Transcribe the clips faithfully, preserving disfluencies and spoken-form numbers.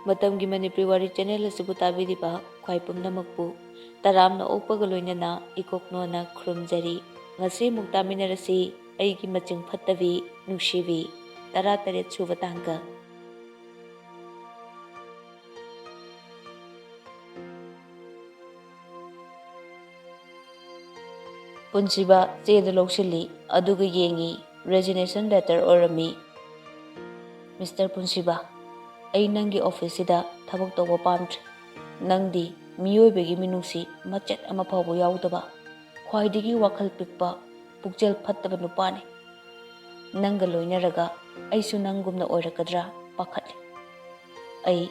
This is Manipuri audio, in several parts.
ꯃꯇꯝꯒꯤ ꯃꯅꯤꯄꯨꯔꯤ ꯋꯥꯔꯤ ꯆꯦꯅꯦꯜ ꯑꯁꯤꯕꯨ ꯇꯥꯕꯤꯔꯤꯕ ꯈ꯭ꯋꯥꯏ ꯄꯨꯝꯅꯃꯛꯄꯨ ꯇꯔꯥꯝꯅ ꯑꯣꯛꯄꯒ ꯂꯣꯏꯅꯅ ꯏꯀꯣꯛꯅꯣꯅ ꯈꯨꯔꯨꯝꯖꯔꯤ꯫ ꯉꯁꯤ ꯑꯃꯨꯛ ꯇꯥꯃꯤꯟꯅꯔꯁꯤ ꯑꯩꯒꯤ ꯃꯆꯤꯡ ꯐꯠꯇꯕꯤ ꯅꯨꯡꯁꯤꯕꯤ, ꯇꯔꯥꯇꯔꯦꯠ ꯁꯨꯕ ꯇꯥꯡꯀꯛ꯫ ꯄꯨꯟꯁꯤꯕ ꯆꯦꯗꯨ ꯂꯧꯁꯤꯜꯂꯤ, ꯑꯗꯨꯒ ꯌꯦꯡꯉꯤ, ꯔꯦꯖꯤꯒꯅꯦꯁꯟ ꯂꯦꯇꯔ ꯑꯣꯏꯔꯝꯃꯤ꯫ "ꯃꯤꯁꯇꯔ ꯄꯨꯟꯁꯤꯕ, ꯑꯩ ꯅꯪꯒꯤ ꯑꯣꯐꯤꯁꯁꯤꯗ ꯊꯕꯛ ꯇꯧꯕ ꯄꯥꯝꯗ꯭ꯔꯦ꯫ ꯅꯪꯗꯤ ꯃꯤꯑꯣꯏꯕꯒꯤ ꯃꯤꯅꯨꯡꯁꯤ ꯃꯆꯦꯠ ꯑꯃ ꯐꯥꯎꯕ ꯌꯥꯎꯗꯕ, ꯈ꯭ꯋꯥꯏꯗꯒꯤ ꯋꯥꯈꯜ ꯄꯤꯛꯄ, ꯄꯨꯛꯆꯦꯜ ꯐꯠꯇꯕ ꯅꯨꯄꯥꯅꯤ꯫ ꯅꯪꯒ ꯂꯣꯏꯅꯔꯒ ꯑꯩꯁꯨ ꯅꯪꯒꯨꯝꯅ ꯑꯣꯏꯔꯛꯀꯗ꯭ꯔꯥ ꯄꯥꯈꯠꯂꯤ꯫ ꯑꯩ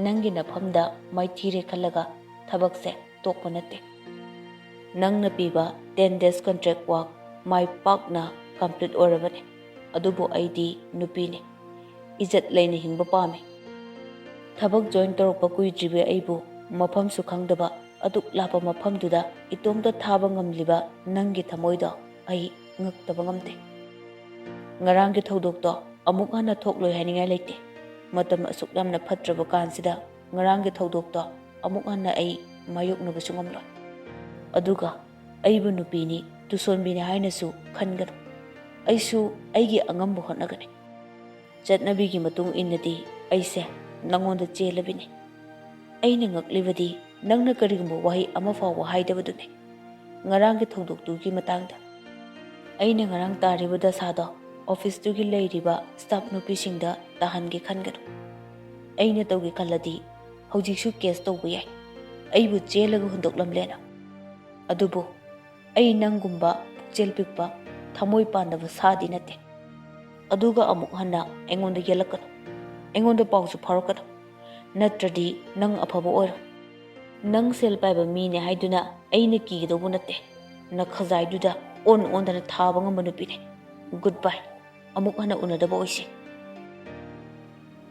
ꯅꯪꯒꯤ ꯅꯐꯝꯗ ꯃꯥꯏꯊꯤꯔꯦ ꯈꯜꯂꯒ ꯊꯕꯛꯁꯦ ꯇꯣꯛꯄ ꯅꯠꯇꯦ꯫ ꯅꯪꯅ ꯄꯤꯕ ten days contract work ꯃꯥꯏ ꯄꯥꯛꯅ ꯀꯝꯄ꯭ꯂꯤꯠ ꯑꯣꯏꯔꯕꯅꯤ꯫ ꯑꯗꯨꯕꯨ ꯑꯩꯗꯤ ꯅꯨꯄꯤꯅꯤ, ꯏꯖꯠ ꯂꯩꯅ ꯍꯤꯡꯕ ꯄꯥꯝꯃꯤ꯫ ꯊꯕꯛ ꯖꯣꯏꯟ ꯇꯧꯔꯛꯄ ꯀꯨꯏꯗ꯭ꯔꯤꯕ ꯑꯩꯕꯨ ꯃꯐꯝꯁꯨ ꯈꯪꯗꯕ ꯑꯗꯨꯛ ꯂꯥꯞꯄ ꯃꯐꯝꯗꯨꯗ ꯏꯇꯣꯝꯇ ꯊꯥꯕ ꯉꯝꯂꯤꯕ ꯅꯪꯒꯤ ꯊꯃꯣꯏꯗꯣ ꯑꯩ ꯉꯛꯇꯕ ꯉꯝꯗꯦ꯫ ꯉꯔꯥꯡꯒꯤ ꯊꯧꯗꯣꯛꯇꯣ ꯑꯃꯨꯛ ꯍꯟꯅ ꯊꯣꯛꯂꯣꯏ ꯍꯥꯏꯅꯤꯡꯉꯥꯏ ꯂꯩꯇꯦ꯫ ꯃꯇꯝ ꯑꯁꯨꯛ ꯌꯥꯝꯅ ꯐꯠꯇ꯭ꯔꯕ ꯀꯥꯟꯁꯤꯗ ꯉꯔꯥꯡꯒꯤ ꯊꯧꯗꯣꯛꯇꯣ ꯑꯃꯨꯛ ꯍꯟꯅ ꯑꯩ ꯃꯥꯌꯣꯛꯅꯕꯁꯨ ꯉꯝꯂꯣꯏ꯫ ꯑꯗꯨꯒ ꯑꯩꯕꯨ ꯅꯨꯄꯤꯅꯤ, ꯇꯨꯁꯣꯟꯕꯤꯅꯤ ꯍꯥꯏꯅꯁꯨ ꯈꯟꯒꯅꯨ꯫ ꯑꯩꯁꯨ ꯑꯩꯒꯤ ꯑꯉꯝꯕ ꯍꯣꯠꯅꯒꯅꯤ꯫ ꯆꯠꯅꯕꯤꯒꯤ ꯃꯇꯨꯡ ꯏꯟꯅꯗꯤ ꯑꯩꯁꯦ ꯅꯪꯉꯣꯟꯗ ꯆꯦꯜꯂꯕꯤꯅꯤ꯫ ꯑꯩꯅ ꯉꯛꯂꯤꯕꯗꯤ ꯅꯪꯅ ꯀꯔꯤꯒꯨꯝꯕ ꯋꯥꯍꯩ ꯑꯃ ꯐꯥꯎꯕ ꯍꯥꯏꯗꯕꯗꯨꯅꯤ꯫ ꯉꯔꯥꯡꯒꯤ ꯊꯧꯗꯣꯛꯇꯨꯒꯤ ꯃꯇꯥꯡꯗ ꯑꯩꯅ ꯉꯔꯥꯡ ꯇꯥꯔꯤꯕ ꯗꯁꯥꯗꯣ ꯑꯣꯐꯤꯁꯇꯨꯒꯤ ꯂꯩꯔꯤꯕ ꯁ꯭ꯇꯥꯐ ꯅꯨꯄꯤꯁꯤꯡꯗ ꯇꯥꯍꯟꯒꯦ ꯈꯟꯒꯅꯨ꯫ ꯑꯩꯅ ꯇꯧꯒꯦ ꯈꯜꯂꯗꯤ ꯍꯧꯖꯤꯛꯁꯨ ꯀꯦꯁ ꯇꯧꯕ ꯌꯥꯏ, ꯑꯩꯕꯨ ꯆꯦꯜꯂꯒ ꯍꯨꯟꯗꯣꯛꯂꯝꯂꯦꯅ꯫ ꯑꯗꯨꯕꯨ ꯑꯩ ꯅꯪꯒꯨꯝꯕ ꯄꯨꯛꯆꯦꯜ ꯄꯤꯛꯄ, ꯊꯃꯣꯏ ꯄꯥꯟꯗꯕ ꯁꯥꯗꯤ ꯅꯠꯇꯦ꯫ ꯑꯗꯨꯒ ꯑꯃꯨꯛ ꯍꯟꯅ ꯑꯩꯉꯣꯟꯗ ꯌꯦꯜꯂꯛꯀꯅꯨ, ꯑꯩꯉꯣꯟꯗ ꯄꯥꯎꯁꯨ ꯐꯥꯎꯔꯛꯀꯅꯨ, ꯅꯠꯇ꯭ꯔꯗꯤ ꯅꯪ ꯑꯐꯕ ꯑꯣꯏꯔꯣꯏ꯫ ꯅꯪ ꯁꯦꯜ ꯄꯥꯏꯕ ꯃꯤꯅꯦ ꯍꯥꯏꯗꯨꯅ ꯑꯩꯅ ꯀꯤꯒꯗꯧꯕ ꯅꯠꯇꯦ꯫ ꯅꯈꯖꯥꯏꯗꯨꯗ ꯑꯣꯟ ꯑꯣꯟꯗꯅ ꯊꯥꯕ ꯉꯝꯕ ꯅꯨꯄꯤꯅꯦ꯫ ꯒꯨꯗ ꯕꯥꯏ꯫ ꯑꯃꯨꯛ ꯍꯟꯅ ꯎꯅꯗꯕ ꯑꯣꯏꯁꯤ꯫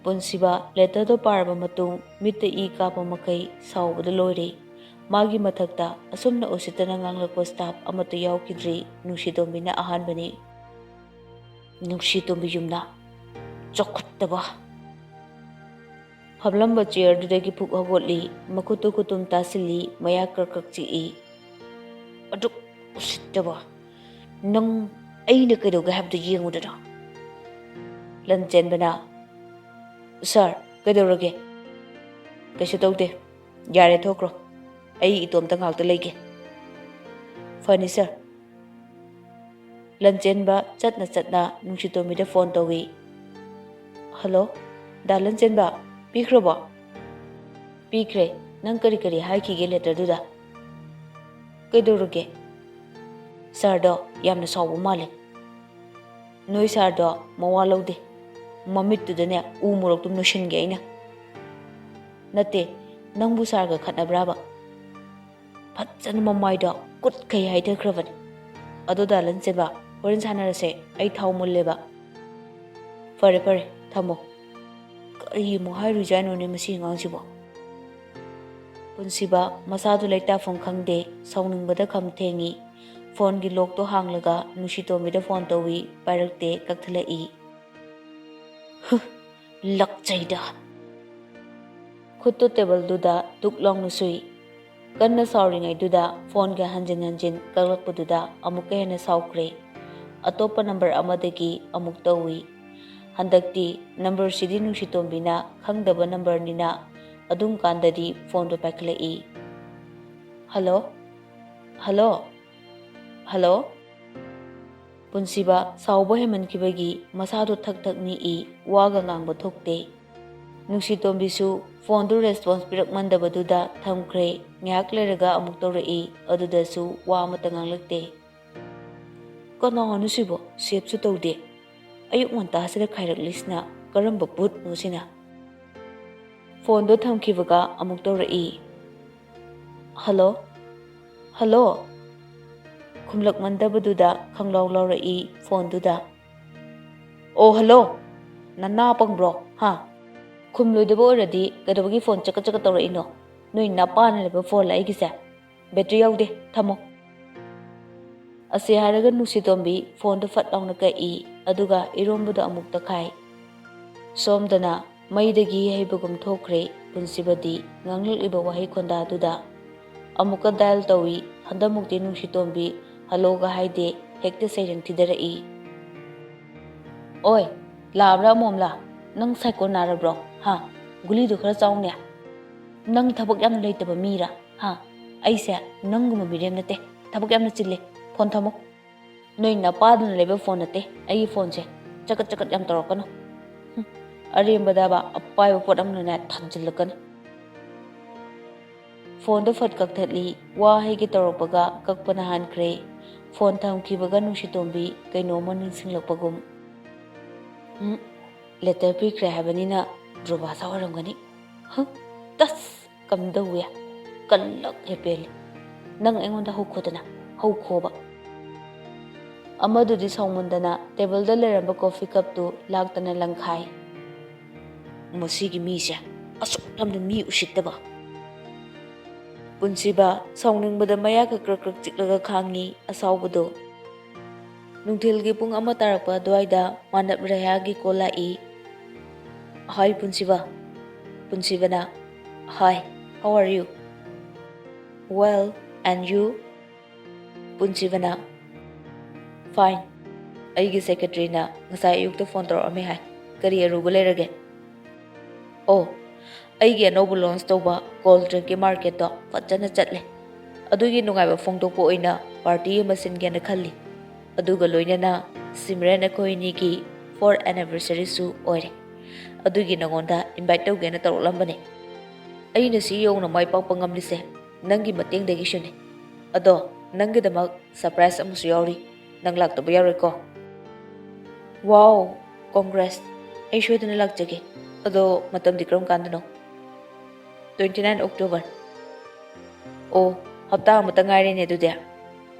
ꯄꯨꯟꯁꯤꯕ ꯂꯦꯇꯔꯗꯣ ꯄꯥꯔꯕ ꯃꯇꯨꯡ ꯃꯤꯠꯇ ꯏ ꯀꯥꯞꯄ ꯃꯈꯩ ꯁꯥꯎꯕꯗ ꯂꯣꯏꯔꯦ꯫ ꯃꯥꯒꯤ ꯃꯊꯛꯇ ꯑꯁꯨꯝꯅ ꯎꯁꯤꯠꯇꯅ ꯉꯥꯡꯂꯛꯄ ꯁ꯭ꯇꯥꯐ ꯑꯃꯠꯇ ꯌꯥꯎꯈꯤꯗ꯭ꯔꯤ꯫ ꯅꯨꯡꯁꯤꯇꯣꯝꯕꯤꯅ ꯑꯍꯥꯟꯕꯅꯤ꯫ ꯅꯨꯡꯁꯤꯇꯣꯝꯕꯤ ꯌꯨꯝꯅ ꯆꯥꯎꯈꯠꯇꯕ꯫ ꯐꯝꯂꯝꯕ ꯆꯤꯌꯔꯗꯨꯗꯒꯤ ꯐꯨꯛ ꯍꯧꯒꯠꯂꯤ꯫ ꯃꯈꯨꯠꯇꯨ ꯈꯨꯇꯨꯝ ꯇꯥꯁꯤꯜꯂꯤ꯫ ꯃꯌꯥ ꯀ꯭ꯔꯛ ꯀ꯭ꯔꯛ ꯆꯤꯛꯏ꯫ "ꯑꯗꯨꯛ ꯎꯁꯤꯠꯇꯕ! ꯅꯪ ꯑꯩꯅ ꯀꯩꯗꯧꯒꯦ ꯍꯥꯏꯕꯗꯨ ꯌꯦꯡꯉꯨꯗꯅ!" ꯂꯟꯆꯦꯟꯕꯅ, "ꯁꯥꯔ, ꯀꯩꯗꯧꯔꯒꯦ?" "ꯀꯩꯁꯨ ꯇꯧꯗꯦ꯫ ꯌꯥꯔꯦ, ꯊꯣꯛꯈ꯭ꯔꯣ꯫ ꯑꯩ ꯏꯇꯣꯝꯇ ꯉꯥꯛꯇ ꯂꯩꯒꯦ꯫" "ꯐꯅꯤ, ꯁꯥꯔ꯫" ꯂꯟꯆꯦꯟꯕ ꯆꯠꯅ ꯆꯠꯅ ꯅꯨꯡꯁꯤꯇꯣꯝꯕꯤꯗ ꯐꯣꯟ ꯇꯧꯏ꯫ "ꯍꯜꯂꯣ, ꯗꯥ ꯂꯟꯆꯦꯟꯕ, ꯄꯤꯈ꯭ꯔꯕꯣ?" "ꯄꯤꯈ꯭ꯔꯦ꯫ ꯅꯪ ꯀꯔꯤ ꯀꯔꯤ ꯍꯥꯏꯈꯤꯒꯦ ꯂꯦꯇꯔꯗꯨꯗ?" "ꯀꯩꯗꯧꯔꯒꯦ?" "ꯁꯥꯔꯗꯣ ꯌꯥꯝꯅ ꯁꯥꯎꯕ ꯃꯥꯜꯂꯦ꯫ ꯅꯣꯏ ꯁꯥꯔꯗꯣ ꯃꯋꯥ ꯂꯧꯗꯦ꯫ ꯃꯃꯤꯠꯇꯨꯗꯅꯦ ꯎ ꯃꯣꯔꯣꯛꯇꯨ ꯅꯣꯏꯁꯤꯟꯒꯦ ꯑꯩꯅ꯫" "ꯅꯠꯇꯦ, ꯅꯪꯕꯨ ꯁꯥꯔꯒ ꯈꯠꯅꯕ꯭ꯔꯥꯕ?" "ꯐꯖꯅ ꯃꯃꯥꯏꯗꯣ ꯀꯨꯠꯈꯩ ꯍꯥꯏꯊꯈ꯭ꯔꯕꯅꯤ꯫ ꯑꯗꯣ ꯗꯥ ꯂꯟꯆꯦꯟꯕ, ꯍꯣꯔꯦꯟ ꯁꯥꯟꯅꯔꯁꯦ, ꯑꯩ ꯊꯥꯎ ꯃꯨꯜꯂꯦꯕ꯫" "ꯐꯔꯦ ꯐꯔꯦ, ꯊꯝꯃꯣ꯫" ꯀꯔꯤ ꯑꯃꯨꯛ ꯍꯥꯏꯔꯨꯖꯥꯠꯅꯣꯅꯦ ꯃꯁꯤ ꯑꯉꯥꯡꯁꯤꯕꯣ? ꯄꯨꯟꯁꯤꯕ ꯃꯁꯥꯗꯨ ꯂꯩꯇꯥꯐꯝ ꯈꯪꯗꯦ, ꯁꯥꯎꯅꯤꯡꯕꯗ ꯈꯝ ꯊꯦꯡꯉꯤ꯫ ꯐꯣꯟꯒꯤ ꯂꯣꯛꯇꯣ ꯍꯥꯡꯂꯒ ꯅꯨꯡꯁꯤꯇꯣꯝꯕꯤꯗ ꯐꯣꯟ ꯇꯧꯏ, ꯄꯥꯏꯔꯛꯇꯦ, ꯀꯛꯊꯠꯂꯛꯏ꯫ "ꯍꯨ, ꯂꯛꯆꯩꯗ!" ꯈꯨꯠꯇꯨ ꯇꯦꯕꯜꯗꯨꯗ ꯇꯨꯛ ꯂꯥꯎꯅ ꯁꯨꯏ꯫ ꯀꯟꯅ ꯁꯥꯎꯔꯤꯉꯩꯗꯨꯗ ꯐꯣꯟꯒ ꯍꯟꯖꯤꯟ ꯍꯟꯖꯤꯟ ꯀꯛꯂꯛꯄꯗꯨꯗ ꯑꯃꯨꯛꯀ ꯍꯦꯟꯅ ꯁꯥꯎꯈ꯭ꯔꯦ꯫ ꯑꯇꯣꯞꯄ ꯅꯝꯕꯔ ꯑꯃꯗꯒꯤ ꯑꯃꯨꯛ ꯇꯧꯏ꯫ ꯍꯟꯗꯛꯇꯤ ꯅꯝꯕꯔꯁꯤꯗꯤ ꯅꯨꯡꯁꯤꯇꯣꯝꯕꯤꯅ ꯈꯪꯗꯕ ꯅꯝꯕꯔꯅꯤꯅ ꯑꯗꯨꯝ ꯀꯥꯟꯗꯗꯤ ꯐꯣꯟꯗꯣ ꯄꯥꯏꯈꯠꯂꯛꯏ꯫ "ꯍꯜꯂꯣ? ꯍꯜꯂꯣ? ꯍꯜꯂꯣ?" ꯄꯨꯟꯁꯤꯕ ꯁꯥꯎꯕ ꯍꯦꯟꯃꯟꯈꯤꯕꯒꯤ ꯃꯁꯥꯗꯣ ꯊꯛ ꯊꯛ ꯅꯤꯛꯏ, ꯋꯥꯒ ꯉꯥꯡꯕ ꯊꯣꯛꯇꯦ꯫ ꯅꯨꯡꯁꯤꯇꯣꯝꯕꯤꯁꯨ ꯐꯣꯟꯗꯨ ꯔꯦꯁꯄꯣꯟꯁ ꯄꯤꯔꯛꯃꯟꯗꯕꯗꯨꯗ ꯊꯝꯈ꯭ꯔꯦ꯫ ꯉꯥꯏꯍꯥꯛ ꯂꯩꯔꯒ ꯑꯃꯨꯛ ꯇꯧꯔꯛꯏ, ꯑꯗꯨꯗꯁꯨ ꯋꯥ ꯑꯃꯠꯇ ꯉꯥꯡꯂꯛꯇꯦ꯫ "ꯀꯅꯥꯅꯣ ꯁꯤꯕꯣ? ꯁꯦꯞꯁꯨ ꯇꯧꯗꯦ꯫ ꯑꯌꯨꯛ ꯉꯟꯇꯥꯁꯤꯗ ꯈꯥꯏꯔꯛꯂꯤꯁꯤꯅ ꯀꯔꯝꯕ ꯚꯨꯠꯅꯣ ꯁꯤꯅ?" ꯐꯣꯟꯗꯣ ꯊꯝꯈꯤꯕꯒ ꯑꯃꯨꯛ ꯇꯧꯔꯛꯏ꯫ "ꯍꯜꯂꯣ? ꯍꯜꯂꯣ?" ꯈꯨꯝꯂꯛꯃꯟꯗꯕꯗꯨꯗ ꯈꯪꯂꯥꯎ ꯂꯥꯎꯔꯛꯏ ꯐꯣꯟꯗꯨꯗ꯫ "ꯑꯣ, ꯍꯜꯂꯣ! ꯅꯅꯥ ꯄꯪꯕ꯭ꯔꯣ, ꯍꯥ? ꯈꯨꯝꯂꯣꯏꯗꯕ ꯑꯣꯏꯔꯗꯤ ꯀꯩꯗꯧꯕꯒꯤ ꯐꯣꯟ ꯆꯀꯠ ꯆꯀꯠ ꯇꯧꯔꯛꯏꯅꯣ? ꯅꯣꯏ ꯅꯄꯥꯅ ꯂꯩꯕ ꯐꯣꯟꯂ ꯑꯩꯒꯤꯁꯦ? ꯕꯦꯇ꯭ꯔꯤ ꯌꯥꯎꯗꯦ, ꯊꯝꯃꯣ꯫" ꯑꯁꯤ ꯍꯥꯏꯔꯒ ꯅꯨꯡꯁꯤꯇꯣꯝꯕꯤ ꯐꯣꯟꯗꯣ ꯐꯠ ꯂꯥꯎꯅ ꯀꯛꯏ, ꯑꯗꯨꯒ ꯏꯔꯣꯝꯕꯗꯣ ꯑꯃꯨꯛ ꯇꯛꯈꯥꯏ꯫ ꯁꯣꯝꯗꯅ ꯃꯩꯗꯒꯤ ꯍꯩꯕꯒꯨꯝ ꯊꯣꯛꯈ꯭ꯔꯦ ꯄꯨꯟꯁꯤꯕꯗꯤ ꯉꯥꯡꯂꯛꯂꯤꯕ ꯋꯥꯍꯩ ꯈꯣꯟꯗꯥꯗꯨꯗ꯫ ꯑꯃꯨꯛꯀ dial ꯇꯧꯏ꯫ ꯍꯟꯗꯛꯃꯨꯛꯇꯤ ꯅꯨꯡꯁꯤꯇꯣꯝꯕꯤ helloꯒ ꯍꯥꯏꯗꯦ, ꯍꯦꯛꯇ ꯁꯩꯔꯦꯡ ꯊꯤꯗꯔꯛꯏ꯫ "ꯑꯣꯏ, ꯂꯥꯛꯑꯕ꯭ꯔꯥ ꯑꯃꯣꯝꯂꯥ? ꯅꯪ psycho ꯅꯥꯔꯕ꯭ꯔꯣ? ꯍꯥ? ꯒꯨꯂꯤꯗꯣ ꯈꯔ ꯆꯥꯎꯅꯦ꯫ ꯅꯪ ꯊꯕꯛ ꯌꯥꯝꯅ ꯂꯩꯇꯕ ꯃꯤꯔꯥ? ꯍꯥ? ꯑꯩꯁꯦ ꯅꯪꯒꯨꯝꯕ ꯃꯤꯔꯦꯝ ꯅꯠꯇꯦ꯫ ꯊꯕꯛ ꯌꯥꯝꯅ ꯆꯤꯜꯂꯦ꯫ ꯐꯣꯟ ꯊꯝꯃꯣ꯫ ꯅꯣꯏ ꯅꯄꯥꯗꯨꯅ ꯂꯩꯕ ꯐꯣꯟ ꯅꯠꯇꯦ, ꯑꯩꯒꯤ ꯐꯣꯟꯁꯦ꯫ ꯆꯀꯠ ꯆꯀꯠ ꯌꯥꯝ ꯇꯧꯔꯛꯀꯅꯨ꯫ ꯍꯨꯝ, ꯑꯔꯦꯝꯕꯗꯕ ꯑꯄꯥꯏꯕ ꯄꯣꯠ ꯑꯃꯅꯅꯦ ꯊꯝꯖꯤꯜꯂꯛꯀꯅꯤ꯫" ꯐꯣꯟꯗꯣ ꯐꯠ ꯀꯛꯊꯠꯂꯤ꯫ ꯋꯥ ꯍꯥꯏꯒꯦ ꯇꯧꯔꯛꯄꯒ ꯀꯛꯄꯅ ꯍꯥꯟꯈ꯭ꯔꯦ꯫ ꯐꯣꯟ ꯊꯝꯈꯤꯕꯒ ꯅꯨꯡꯁꯤꯇꯣꯝꯕꯤ ꯀꯩꯅꯣꯝꯃ ꯅꯤꯡꯁꯤꯡꯂꯛꯄꯒꯨꯝ꯫ "ꯎꯝ, letter ꯄꯤꯈ꯭ꯔꯦ ꯍꯥꯏꯕꯅꯤꯅ ꯗ꯭ꯔꯣꯕꯥꯁꯥ ꯑꯣꯏꯔꯝꯒꯅꯤ꯫ ꯍ, ꯇꯁ! ꯀꯝꯗꯧꯋꯦ? ꯀꯜꯂꯛ ꯍꯦ ꯄꯦꯜꯂꯤ꯫ ꯅꯪ ꯑꯩꯉꯣꯟꯗ ꯍꯧꯈꯣꯗꯅ, ꯍꯧꯈꯣꯕ꯫" ꯑꯃꯗꯨꯗꯤ ꯁꯥꯎꯃꯟꯗꯅ tableꯗ ꯂꯩꯔꯝꯕ coffee cupꯇꯨ ꯂꯥꯛꯇꯅ ꯂꯪꯈꯥꯏ꯫ "ꯃꯁꯤꯒꯤ ꯃꯤꯁꯦ ꯑꯁꯨꯛ ꯌꯥꯝꯅ ꯃꯤ ꯎꯁꯤꯠꯇꯕ꯫" ꯄꯨꯟꯁꯤꯕ ꯁꯥꯎꯅꯤꯡꯕꯗ ꯃꯌꯥꯒ ꯀ꯭ꯔꯛ ꯀ꯭ꯔꯛ ꯆꯤꯛꯂꯒ ꯈꯥꯡꯉꯤ ꯑꯁꯥꯎꯕꯗꯣ꯫ ꯅꯨꯡꯊꯤꯜꯒꯤ ꯄꯨꯡ ꯑꯃ ꯇꯥꯔꯛꯄ ꯑꯗꯨꯋꯥꯏꯗ ꯃꯥꯅꯞ ꯔꯦꯍꯥꯒꯤ call ꯂꯥꯛꯏ꯫ "Hi ꯄꯨꯟꯁꯤꯕ꯫" ꯄꯨꯟꯁꯤꯕꯅ, "Hi, how are you?" "Well, and you?" ꯄꯨꯟꯁꯤꯕꯅ, "Fine꯫ ꯑꯩꯒꯤ secretaryꯅ ꯉꯁꯥꯏ ꯑꯌꯨꯛꯇ ꯐꯣꯟ ꯇꯧꯔꯛꯑꯝꯃꯦ ꯍꯥꯏ꯫ ꯀꯔꯤ ꯑꯔꯨꯕ ꯂꯩꯔꯒꯦ?" "ꯑꯣ, ꯑꯩꯒꯤ ꯑꯅꯧꯕ launch ꯇꯧꯕ cold drinkꯀꯤ marketꯇꯣ ꯐꯖꯅ ꯆꯠꯂꯦ꯫ ꯑꯗꯨꯒꯤ ꯅꯨꯡꯉꯥꯏꯕ ꯐꯣꯡꯗꯣꯛꯄ ꯑꯣꯏꯅ party ꯑꯃ ꯁꯤꯟꯒꯦꯅ ꯈꯜꯂꯤ꯫ ꯑꯗꯨꯒ ꯂꯣꯏꯅꯅ ꯁꯤꯝꯔꯦꯟ ꯑꯩꯈꯣꯏ ꯑꯅꯤꯒꯤ fourth anniversaryꯁꯨ ꯑꯣꯏꯔꯦ꯫ ꯑꯗꯨꯒꯤ ꯅꯉꯣꯟꯗ invite ꯇꯧꯒꯦꯅ ꯇꯧꯔꯛꯂꯝꯕꯅꯦ꯫ ꯑꯩꯅ ꯁꯤ ꯌꯧꯅ ꯃꯥꯏ ꯄꯥꯛꯄ ꯉꯝꯂꯤꯁꯦ ꯅꯪꯒꯤ ꯃꯇꯦꯡꯗꯒꯤꯁꯨꯅꯦ꯫ ꯑꯗꯣ ꯅꯪꯒꯤꯗꯃꯛ surprise ꯑꯃꯁꯨ ꯌꯥꯎꯔꯤ꯫ ꯅꯪ ꯂꯥꯛꯇꯕ ꯌꯥꯔꯣꯏꯀꯣ?" "Wow, congrats꯫ ꯑꯩ ꯁꯣꯏꯗꯅ ꯂꯥꯛꯆꯒꯦ꯫ ꯑꯗꯣ ꯃꯇꯝꯗꯤ ꯀꯔꯝ ꯀꯥꯟꯗꯅꯣ?" "Twenty nine October꯫" "ꯑꯣ, ꯍꯞꯇꯥ ꯑꯃꯇ ꯉꯥꯏꯔꯦꯅꯦ ꯑꯗꯨꯗꯤ꯫"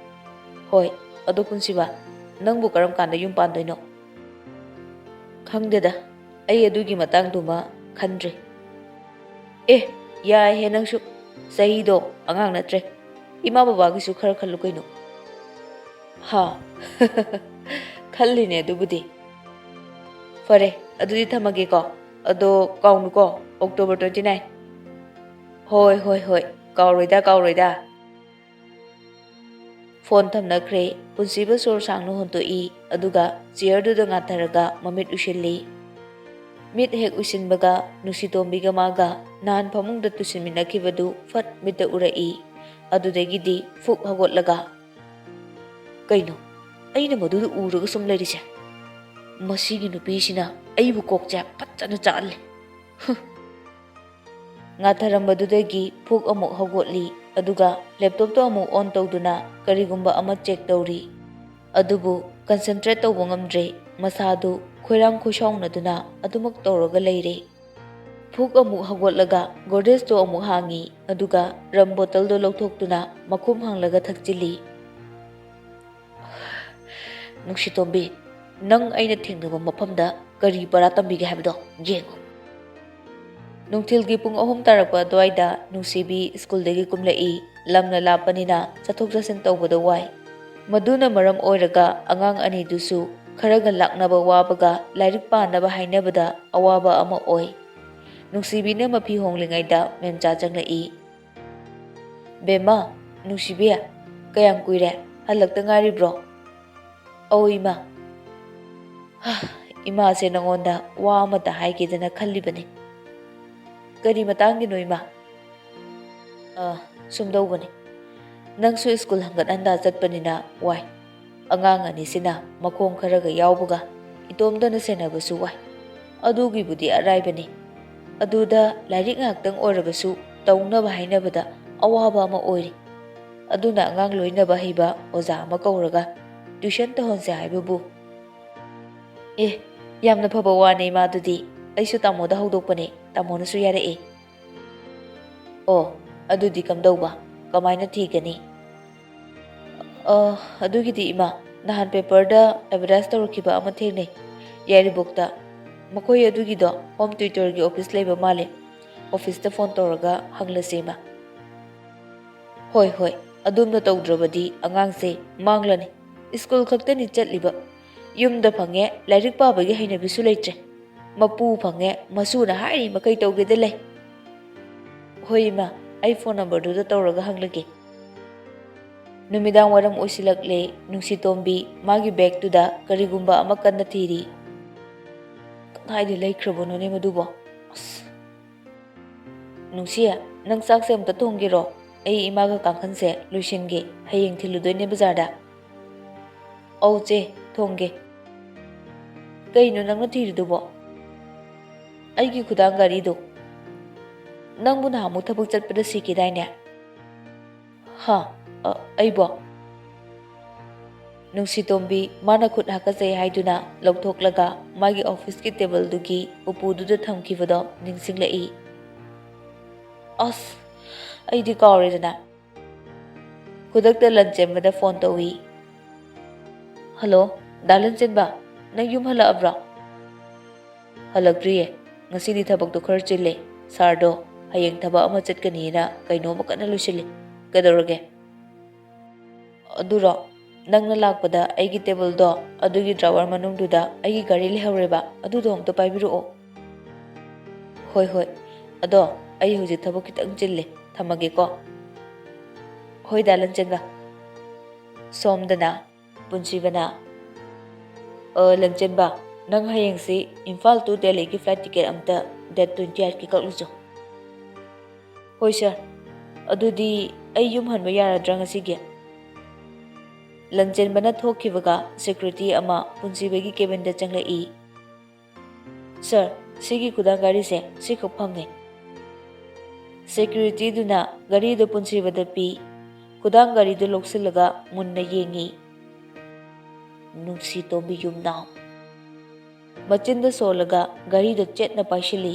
"ꯍꯣꯏ, ꯑꯗꯣ ꯄꯨꯟꯁꯤꯕ, ꯅꯪꯕꯨ ꯀꯔꯝ ꯀꯥꯟꯗ ꯌꯨꯝ ꯄꯥꯟꯗꯣꯏꯅꯣ?" "ꯈꯪꯗꯦꯗ, ꯑꯩ ꯑꯗꯨꯒꯤ ꯃꯇꯥꯡꯗꯨꯃ ꯈꯟꯗ꯭ꯔꯤ꯫" "ꯑꯦ, ꯌꯥꯏꯍꯦ ꯅꯪꯁꯨ, ꯆꯍꯤꯗꯣ ꯑꯉꯥꯡ ꯅꯠꯇ꯭ꯔꯦ꯫ ꯏꯃꯥ ꯕꯕꯥꯒꯤꯁꯨ ꯈꯔ ꯈꯜꯂꯨ ꯀꯩꯅꯣ꯫" "ꯍꯥ?" "ꯈꯜꯂꯤꯅꯦ ꯑꯗꯨꯕꯨꯗꯤ꯫" "ꯐꯔꯦ, ꯑꯗꯨꯗꯤ ꯊꯝꯃꯒꯦꯀꯣ꯫" ꯑꯗꯣ ꯀꯥꯎꯅꯨꯀꯣ, October twenty nine꯫ ꯍꯣꯏ, ꯍꯣꯏ, ꯍꯣꯏ, ꯀꯥꯎꯔꯣꯏꯗ, ꯀꯥꯎꯔꯣꯏꯗ꯫ ꯐꯣꯟ ꯊꯝꯅꯈ꯭ꯔꯦ꯫ ꯄꯨꯟꯁꯤꯕ ꯁꯣꯔ ꯁꯥꯡꯅ ꯍꯣꯟꯇꯣꯛꯏ, ꯑꯗꯨꯒ ꯆꯤꯌꯔꯗꯨꯗ ꯉꯥꯊꯔꯒ ꯃꯃꯤꯠ ꯎꯏꯁꯤꯜꯂꯤ꯫ ꯃꯤꯠ ꯍꯦꯛ ꯎꯏꯁꯤꯟꯕꯒ ꯅꯨꯡꯁꯤꯇꯣꯝꯕꯤꯒ ꯃꯥꯒ ꯅꯍꯥꯟ ꯐꯃꯨꯡꯗ ꯇꯨꯁꯤꯟꯃꯤꯟꯅꯈꯤꯕꯗꯨ ꯐꯠ ꯃꯤꯠꯇ ꯎꯔꯛꯏ꯫ ꯑꯗꯨꯗꯒꯤꯗꯤ ꯐꯨꯛ ꯍꯧꯒꯠꯂꯒ, "ꯀꯩꯅꯣ ꯑꯩꯅ ꯃꯗꯨꯗ ꯎꯔꯒ ꯁꯨꯝ ꯂꯩꯔꯤꯁꯦ? ꯃꯁꯤꯒꯤ ꯅꯨꯄꯤꯁꯤꯅ ꯑꯩꯕꯨ ꯀꯣꯛꯁꯦ ꯐꯖꯅ ꯆꯥꯛꯍꯜꯂꯦ꯫ ꯍꯨꯝ!" ꯉꯥꯊꯔꯝꯕꯗꯨꯗꯒꯤ ꯐꯨꯛ ꯑꯃꯨꯛ ꯍꯧꯒꯠꯂꯤ, ꯑꯗꯨꯒ ꯂꯦꯞꯇꯣꯞꯇꯣ ꯑꯃꯨꯛ ꯑꯣꯟ ꯇꯧꯗꯨꯅ ꯀꯔꯤꯒꯨꯝꯕ ꯑꯃ ꯆꯦꯛ ꯇꯧꯔꯤ꯫ ꯑꯗꯨꯕꯨ ꯀꯟꯁꯦꯟꯇ꯭ꯔꯦꯠ ꯇꯧꯕ ꯉꯝꯗ꯭ꯔꯦ꯫ ꯃꯁꯥꯗꯨ ꯈꯣꯏꯔꯥꯡ ꯈꯣꯏꯁꯥꯎꯅꯗꯨꯅ ꯑꯗꯨꯃꯛ ꯇꯧꯔꯒ ꯂꯩꯔꯦ꯫ ꯐꯨꯛ ꯑꯃꯨꯛ ꯍꯧꯒꯠꯂꯒ ꯒꯣꯗ꯭ꯔꯦꯖꯇꯣ ꯑꯃꯨꯛ ꯍꯥꯡꯉꯤ, ꯑꯗꯨꯒ ꯔꯝ ꯕꯣꯇꯜꯗꯣ ꯂꯧꯊꯣꯛꯇꯨꯅ ꯃꯈꯨꯝ ꯍꯥꯡꯂꯒ ꯊꯛꯆꯤꯜꯂꯤ꯫ "ꯅꯨꯡꯁꯤꯇꯣꯝꯕꯤ, ꯅꯪ ꯑꯩꯅ ꯊꯦꯡꯅꯕ ꯃꯐꯝꯗ ꯀꯔꯤ ꯄꯔꯥ ꯇꯝꯕꯤꯒꯦ ꯍꯥꯏꯕꯗꯣ ꯌꯦꯡꯉꯨ꯫" ꯅꯨꯡꯊꯤꯜꯒꯤ ꯄꯨꯡ ꯑꯍꯨꯝ ꯇꯥꯔꯛꯄ ꯑꯗꯨꯋꯥꯏꯗ ꯅꯨꯡꯁꯤꯕꯤ ꯁ꯭ꯀꯨꯜꯗꯒꯤ ꯀꯨꯝꯂꯛꯏ꯫ ꯂꯝꯅ ꯂꯥꯞꯄꯅꯤꯅ ꯆꯠꯊꯣꯛ ꯆꯠꯁꯤꯟ ꯇꯧꯕꯗ ꯋꯥꯏ꯫ ꯃꯗꯨꯅ ꯃꯔꯝ ꯑꯣꯏꯔꯒ ꯑꯉꯥꯡ ꯑꯅꯤꯗꯨꯁꯨ ꯈꯔꯒ ꯂꯥꯛꯅꯕ ꯋꯥꯕꯒ ꯂꯥꯏꯔꯤꯛ ꯄꯥꯅꯕ ꯍꯥꯏꯅꯕꯗ ꯑꯋꯥꯕ ꯑꯃ ꯑꯣꯏ꯫ ꯅꯨꯡꯁꯤꯕꯤꯅ ꯃꯐꯤ ꯍꯣꯡꯂꯤꯉꯩꯗ ꯃꯦꯝꯆꯥ ꯆꯪꯂꯛꯏ꯫ "ꯕꯦꯝꯃ, ꯅꯨꯡꯁꯤꯕꯤ, ꯀꯌꯥꯝ ꯀꯨꯏꯔꯦ? ꯍꯜꯂꯛꯇ ꯉꯥꯏꯔꯤꯕ꯭ꯔꯣ?" "ꯑꯧ, ꯏꯃꯥ꯫" "ꯍꯥ, ꯏꯃꯥꯁꯦ ꯅꯉꯣꯟꯗ ꯋꯥ ꯑꯃꯇ ꯍꯥꯏꯒꯦꯗꯅ ꯈꯜꯂꯤꯕꯅꯤ꯫" "ꯀꯔꯤ ꯃꯇꯥꯡꯒꯤꯅꯣ, ꯏꯃꯥ?" "ꯑ, ꯁꯨꯝꯗꯧꯕꯅꯤ꯫ ꯅꯪꯁꯨ ꯁ꯭ꯀꯨꯜ ꯍꯟꯒꯠ ꯍꯟꯗꯥ ꯆꯠꯄꯅꯤꯅ ꯋꯥꯏ꯫ ꯑꯉꯥꯡ ꯑꯅꯤꯁꯤꯅ ꯃꯈꯣꯡ ꯈꯔꯒ ꯌꯥꯎꯕꯒ ꯏꯇꯣꯝꯇꯅ ꯁꯦꯟꯅꯕꯁꯨ ꯋꯥꯏ꯫ ꯑꯗꯨꯒꯤꯕꯨꯗꯤ ꯑꯔꯥꯏꯕꯅꯤ꯫ ꯑꯗꯨꯗ ꯂꯥꯏꯔꯤꯛ ꯉꯥꯏꯍꯥꯛꯇꯪ ꯑꯣꯏꯔꯕꯁꯨ ꯇꯧꯅꯕ ꯍꯥꯏꯅꯕꯗ ꯑꯋꯥꯕ ꯑꯃ ꯑꯣꯏꯔꯤ꯫ ꯑꯗꯨꯅ ꯑꯉꯥꯡ ꯂꯣꯏꯅꯕ ꯍꯩꯕ ꯑꯣꯖꯥ ꯑꯃ ꯀꯧꯔꯒ ꯇ꯭ꯌꯨꯁꯟ ꯇꯧꯍꯟꯁꯦ ꯍꯥꯏꯕꯕꯨ꯫" "ꯑꯦ, ꯌꯥꯝꯅ ꯐꯕ ꯋꯥꯅꯦ, ꯏꯃꯥ꯫ ꯑꯗꯨꯗꯤ ꯑꯩꯁꯨ ꯇꯥꯃꯣꯗ ꯍꯧꯗꯣꯛꯄꯅꯦ, ꯇꯥꯃꯣꯅꯁꯨ ꯌꯥꯔꯛꯑꯦ꯫" "ꯑꯣ, ꯑꯗꯨꯗꯤ ꯀꯝꯗꯧꯕ? ꯀꯃꯥꯏꯅ ꯊꯤꯒꯅꯤ?" "ꯑ, ꯑꯗꯨꯒꯤꯗꯤ, ꯏꯃꯥ, ꯅꯍꯥꯟ ꯄꯦꯄꯔꯗ ꯑꯦꯗꯚꯔꯇꯥꯏꯁ ꯇꯧꯔꯛꯈꯤꯕ ꯑꯃ ꯊꯦꯡꯅꯩ, ꯌꯥꯏꯔꯤꯄꯣꯛꯇ꯫ ꯃꯈꯣꯏ ꯑꯗꯨꯒꯤꯗꯣ ꯍꯣꯝ ꯇ꯭ꯌꯨꯇꯔꯒꯤ ꯑꯣꯐꯤꯁ ꯂꯩꯕ ꯃꯥꯜꯂꯦ꯫ ꯑꯣꯐꯤꯁꯇ ꯐꯣꯟ ꯇꯧꯔꯒ ꯍꯪꯂꯁꯤ, ꯏꯃꯥ꯫" "ꯍꯣꯏ, ꯍꯣꯏ, ꯑꯗꯣꯝꯅ ꯇꯧꯗ꯭ꯔꯕꯗꯤ ꯑꯉꯥꯡꯁꯦ ꯃꯥꯡꯂꯅꯤ꯫ ꯁ꯭ꯀꯨꯜ ꯈꯛꯇꯅꯤ ꯆꯠꯂꯤꯕ꯫ ꯌꯨꯝꯗ ꯐꯪꯉꯦ, ꯂꯥꯏꯔꯤꯛ ꯄꯥꯕꯒꯤ ꯍꯩꯅꯕꯤꯁꯨ ꯂꯩꯇ꯭ꯔꯦ꯫ ꯃꯄꯨ ꯐꯪꯉꯦ, ꯃꯁꯨꯅ ꯍꯥꯏꯔꯤ ꯃꯈꯩ ꯇꯧꯒꯦꯗ ꯂꯩ꯫ ꯍꯣꯏ ꯏꯃꯥ, ꯑꯩ ꯐꯣꯟ ꯅꯝꯕꯔꯗꯨꯗ ꯇꯧꯔꯒ ꯍꯪꯂꯒꯦ꯫ ꯅꯨꯃꯤꯗꯥꯡ ꯋꯥꯏꯔꯝ ꯑꯣꯏꯁꯤꯜꯂꯛꯂꯦ, ꯅꯨꯡꯁꯤꯇꯣꯝꯕꯤ ꯃꯥꯒꯤ ꯕꯦꯒꯇꯨꯗ ꯀꯔꯤꯒꯨꯝꯕ ꯑꯃ ꯀꯟꯅ ꯊꯤꯔꯤ꯫ ꯀꯗꯥꯏꯗ ꯂꯩꯈ꯭ꯔꯕꯅꯣꯅꯦ ꯃꯗꯨꯕꯣ? ꯑꯁ꯫ ꯅꯨꯡꯁꯤ, ꯅꯪ ꯆꯥꯛꯁꯦ ꯑꯝꯇ ꯊꯣꯡꯒꯦꯔꯣ? ꯑꯩ ꯏꯃꯥꯒ ꯀꯥꯡꯈꯟꯁꯦ ꯂꯣꯏꯁꯤꯟꯒꯦ, ꯍꯌꯦꯡ ꯊꯤꯜꯂꯨꯗꯣꯏꯅꯦ ꯕꯖꯥꯔꯗ꯫ ꯑꯧ ꯆꯦ, ꯊꯣꯡꯒꯦ꯫ ꯀꯩꯅꯣ ꯅꯪꯅ ꯊꯤꯔꯤꯗꯨꯕꯣ? ꯑꯩꯒꯤ ꯈꯨꯗꯥꯡ ꯘꯔꯤꯗꯣ꯫ ꯅꯪꯕꯨ ꯅꯍꯥꯟꯃꯨꯛ ꯊꯕꯛ ꯆꯠꯄꯗ ꯁꯤꯈꯤꯗꯥꯏꯅꯦ? ꯍꯥ? ꯑ, ꯑꯩꯕꯣ? ꯅꯨꯡꯁꯤꯇꯣꯝꯕꯤ ꯃꯥꯅ ꯈꯨꯠ ꯍꯥꯀꯠꯆꯩ ꯍꯥꯏꯗꯨꯅ ꯂꯧꯊꯣꯛꯂꯒ ꯃꯥꯒꯤ ꯑꯣꯐꯤꯁꯀꯤ ꯇꯦꯕꯜꯗꯨꯒꯤ ꯎꯄꯨꯗꯨꯗ ꯊꯝꯈꯤꯕꯗꯣ ꯅꯤꯡꯁꯤꯡꯂꯛꯏ꯫ ꯑꯁ, ꯑꯩꯗꯤ ꯀꯥꯎꯔꯦꯗꯅ꯫ ꯈꯨꯗꯛꯇ ꯂꯟꯆꯦꯟꯕꯗ ꯐꯣꯟ ꯇꯧꯏ꯫ "ꯍꯜꯂꯣ, ꯗꯥ ꯂꯟꯆꯦꯟꯕ, ꯅꯪ ꯌꯨꯝ ꯍꯜꯂꯛꯑꯕ꯭ꯔꯣ?" "ꯍꯜꯂꯛꯇ꯭ꯔꯤꯌꯦ꯫ ꯉꯁꯤꯗꯤ ꯊꯕꯛꯇꯣ ꯈꯔ ꯆꯤꯜꯂꯦ꯫ ꯁꯥꯔꯗꯣ ꯍꯌꯦꯡ ꯊꯕꯛ ꯑꯃ ꯆꯠꯀꯅꯤꯅ ꯀꯩꯅꯣꯝꯃ ꯀꯟꯅ ꯂꯣꯏꯁꯤꯜꯂꯤ꯫ ꯀꯩꯗꯧꯔꯒꯦ?" "ꯑꯗꯨꯔꯣ, ꯅꯪꯅ ꯂꯥꯛꯄꯗ ꯑꯩꯒꯤ ꯇꯦꯕꯜꯗꯣ, ꯑꯗꯨꯒꯤ ꯗ꯭ꯔꯥꯋꯔ ꯃꯅꯨꯡꯗꯨꯗ ꯑꯩꯒꯤ ꯘꯔꯤ ꯂꯩꯍꯧꯔꯦꯕ, ꯑꯗꯨꯗꯣ ꯑꯝꯇ ꯄꯥꯏꯕꯤꯔꯛꯑꯣ꯫" "ꯍꯣꯏ, ꯍꯣꯏ꯫ ꯑꯗꯣ ꯑꯩ ꯍꯧꯖꯤꯛ ꯊꯕꯛ ꯈꯤꯇꯪ ꯆꯤꯜꯂꯦ, ꯊꯝꯃꯒꯦꯀꯣ꯫" "ꯍꯣꯏ, ꯗꯥ ꯂꯟꯆꯦꯟꯕ꯫" ꯁꯣꯝꯗꯅ ꯄꯨꯟꯁꯤꯕꯅ, "ꯑ, ꯂꯟꯆꯦꯟꯕ, ꯅꯪ ꯍꯌꯦꯡꯁꯤ ꯏꯝꯐꯥꯜ to ꯗꯦꯜꯂꯤꯒꯤ ꯐ꯭ꯂꯥꯏꯠ ꯇꯤꯀꯦꯠ ꯑꯝꯇ ꯗꯦꯠ ꯇ꯭ꯋꯦꯟꯇꯤ ꯑꯩꯠꯀꯤ ꯀꯛꯂꯨꯆꯣ꯫" "ꯍꯣꯏ ꯁꯥꯔ꯫ ꯑꯗꯨꯗꯤ ꯑꯩ ꯌꯨꯝ ꯍꯟꯕ ꯌꯥꯔꯗ꯭ꯔꯥ ꯉꯁꯤꯒꯤ?" ꯂꯟꯆꯦꯟꯕꯅ ꯊꯣꯛꯈꯤꯕꯒ ꯁꯦꯀ꯭ꯌꯨꯔꯤꯇꯤ ꯑꯃ ꯄꯨꯟꯁꯤꯕꯒꯤ ꯀꯦꯕꯤꯟꯗ ꯆꯪꯂꯛꯏ꯫ "ꯁꯥꯔ, ꯁꯤꯒꯤ ꯈꯨꯗꯥꯡ ꯘꯔꯤꯁꯦ ꯁꯤꯈꯛ ꯐꯪꯉꯦ꯫" ꯁꯦꯀ꯭ꯌꯨꯔꯤꯇꯤꯗꯨꯅ ꯘꯔꯤꯗꯨ ꯄꯨꯟꯁꯤꯕꯗ ꯄꯤ꯫ ꯈꯨꯗꯥꯡ ꯘꯔꯤꯗꯨ ꯂꯧꯁꯤꯜꯂꯒ ꯃꯨꯟꯅ ꯌꯦꯡꯉꯤ꯫ ꯅꯨꯡꯁꯤꯇꯣꯝꯕꯤ ꯌꯨꯝꯅꯥꯎ꯫ ꯃꯆꯤꯟꯗ ꯁꯣꯜꯂꯒ ꯘꯔꯤꯗꯨ ꯆꯦꯠꯅ ꯄꯥꯏꯁꯤꯜꯂꯤ꯫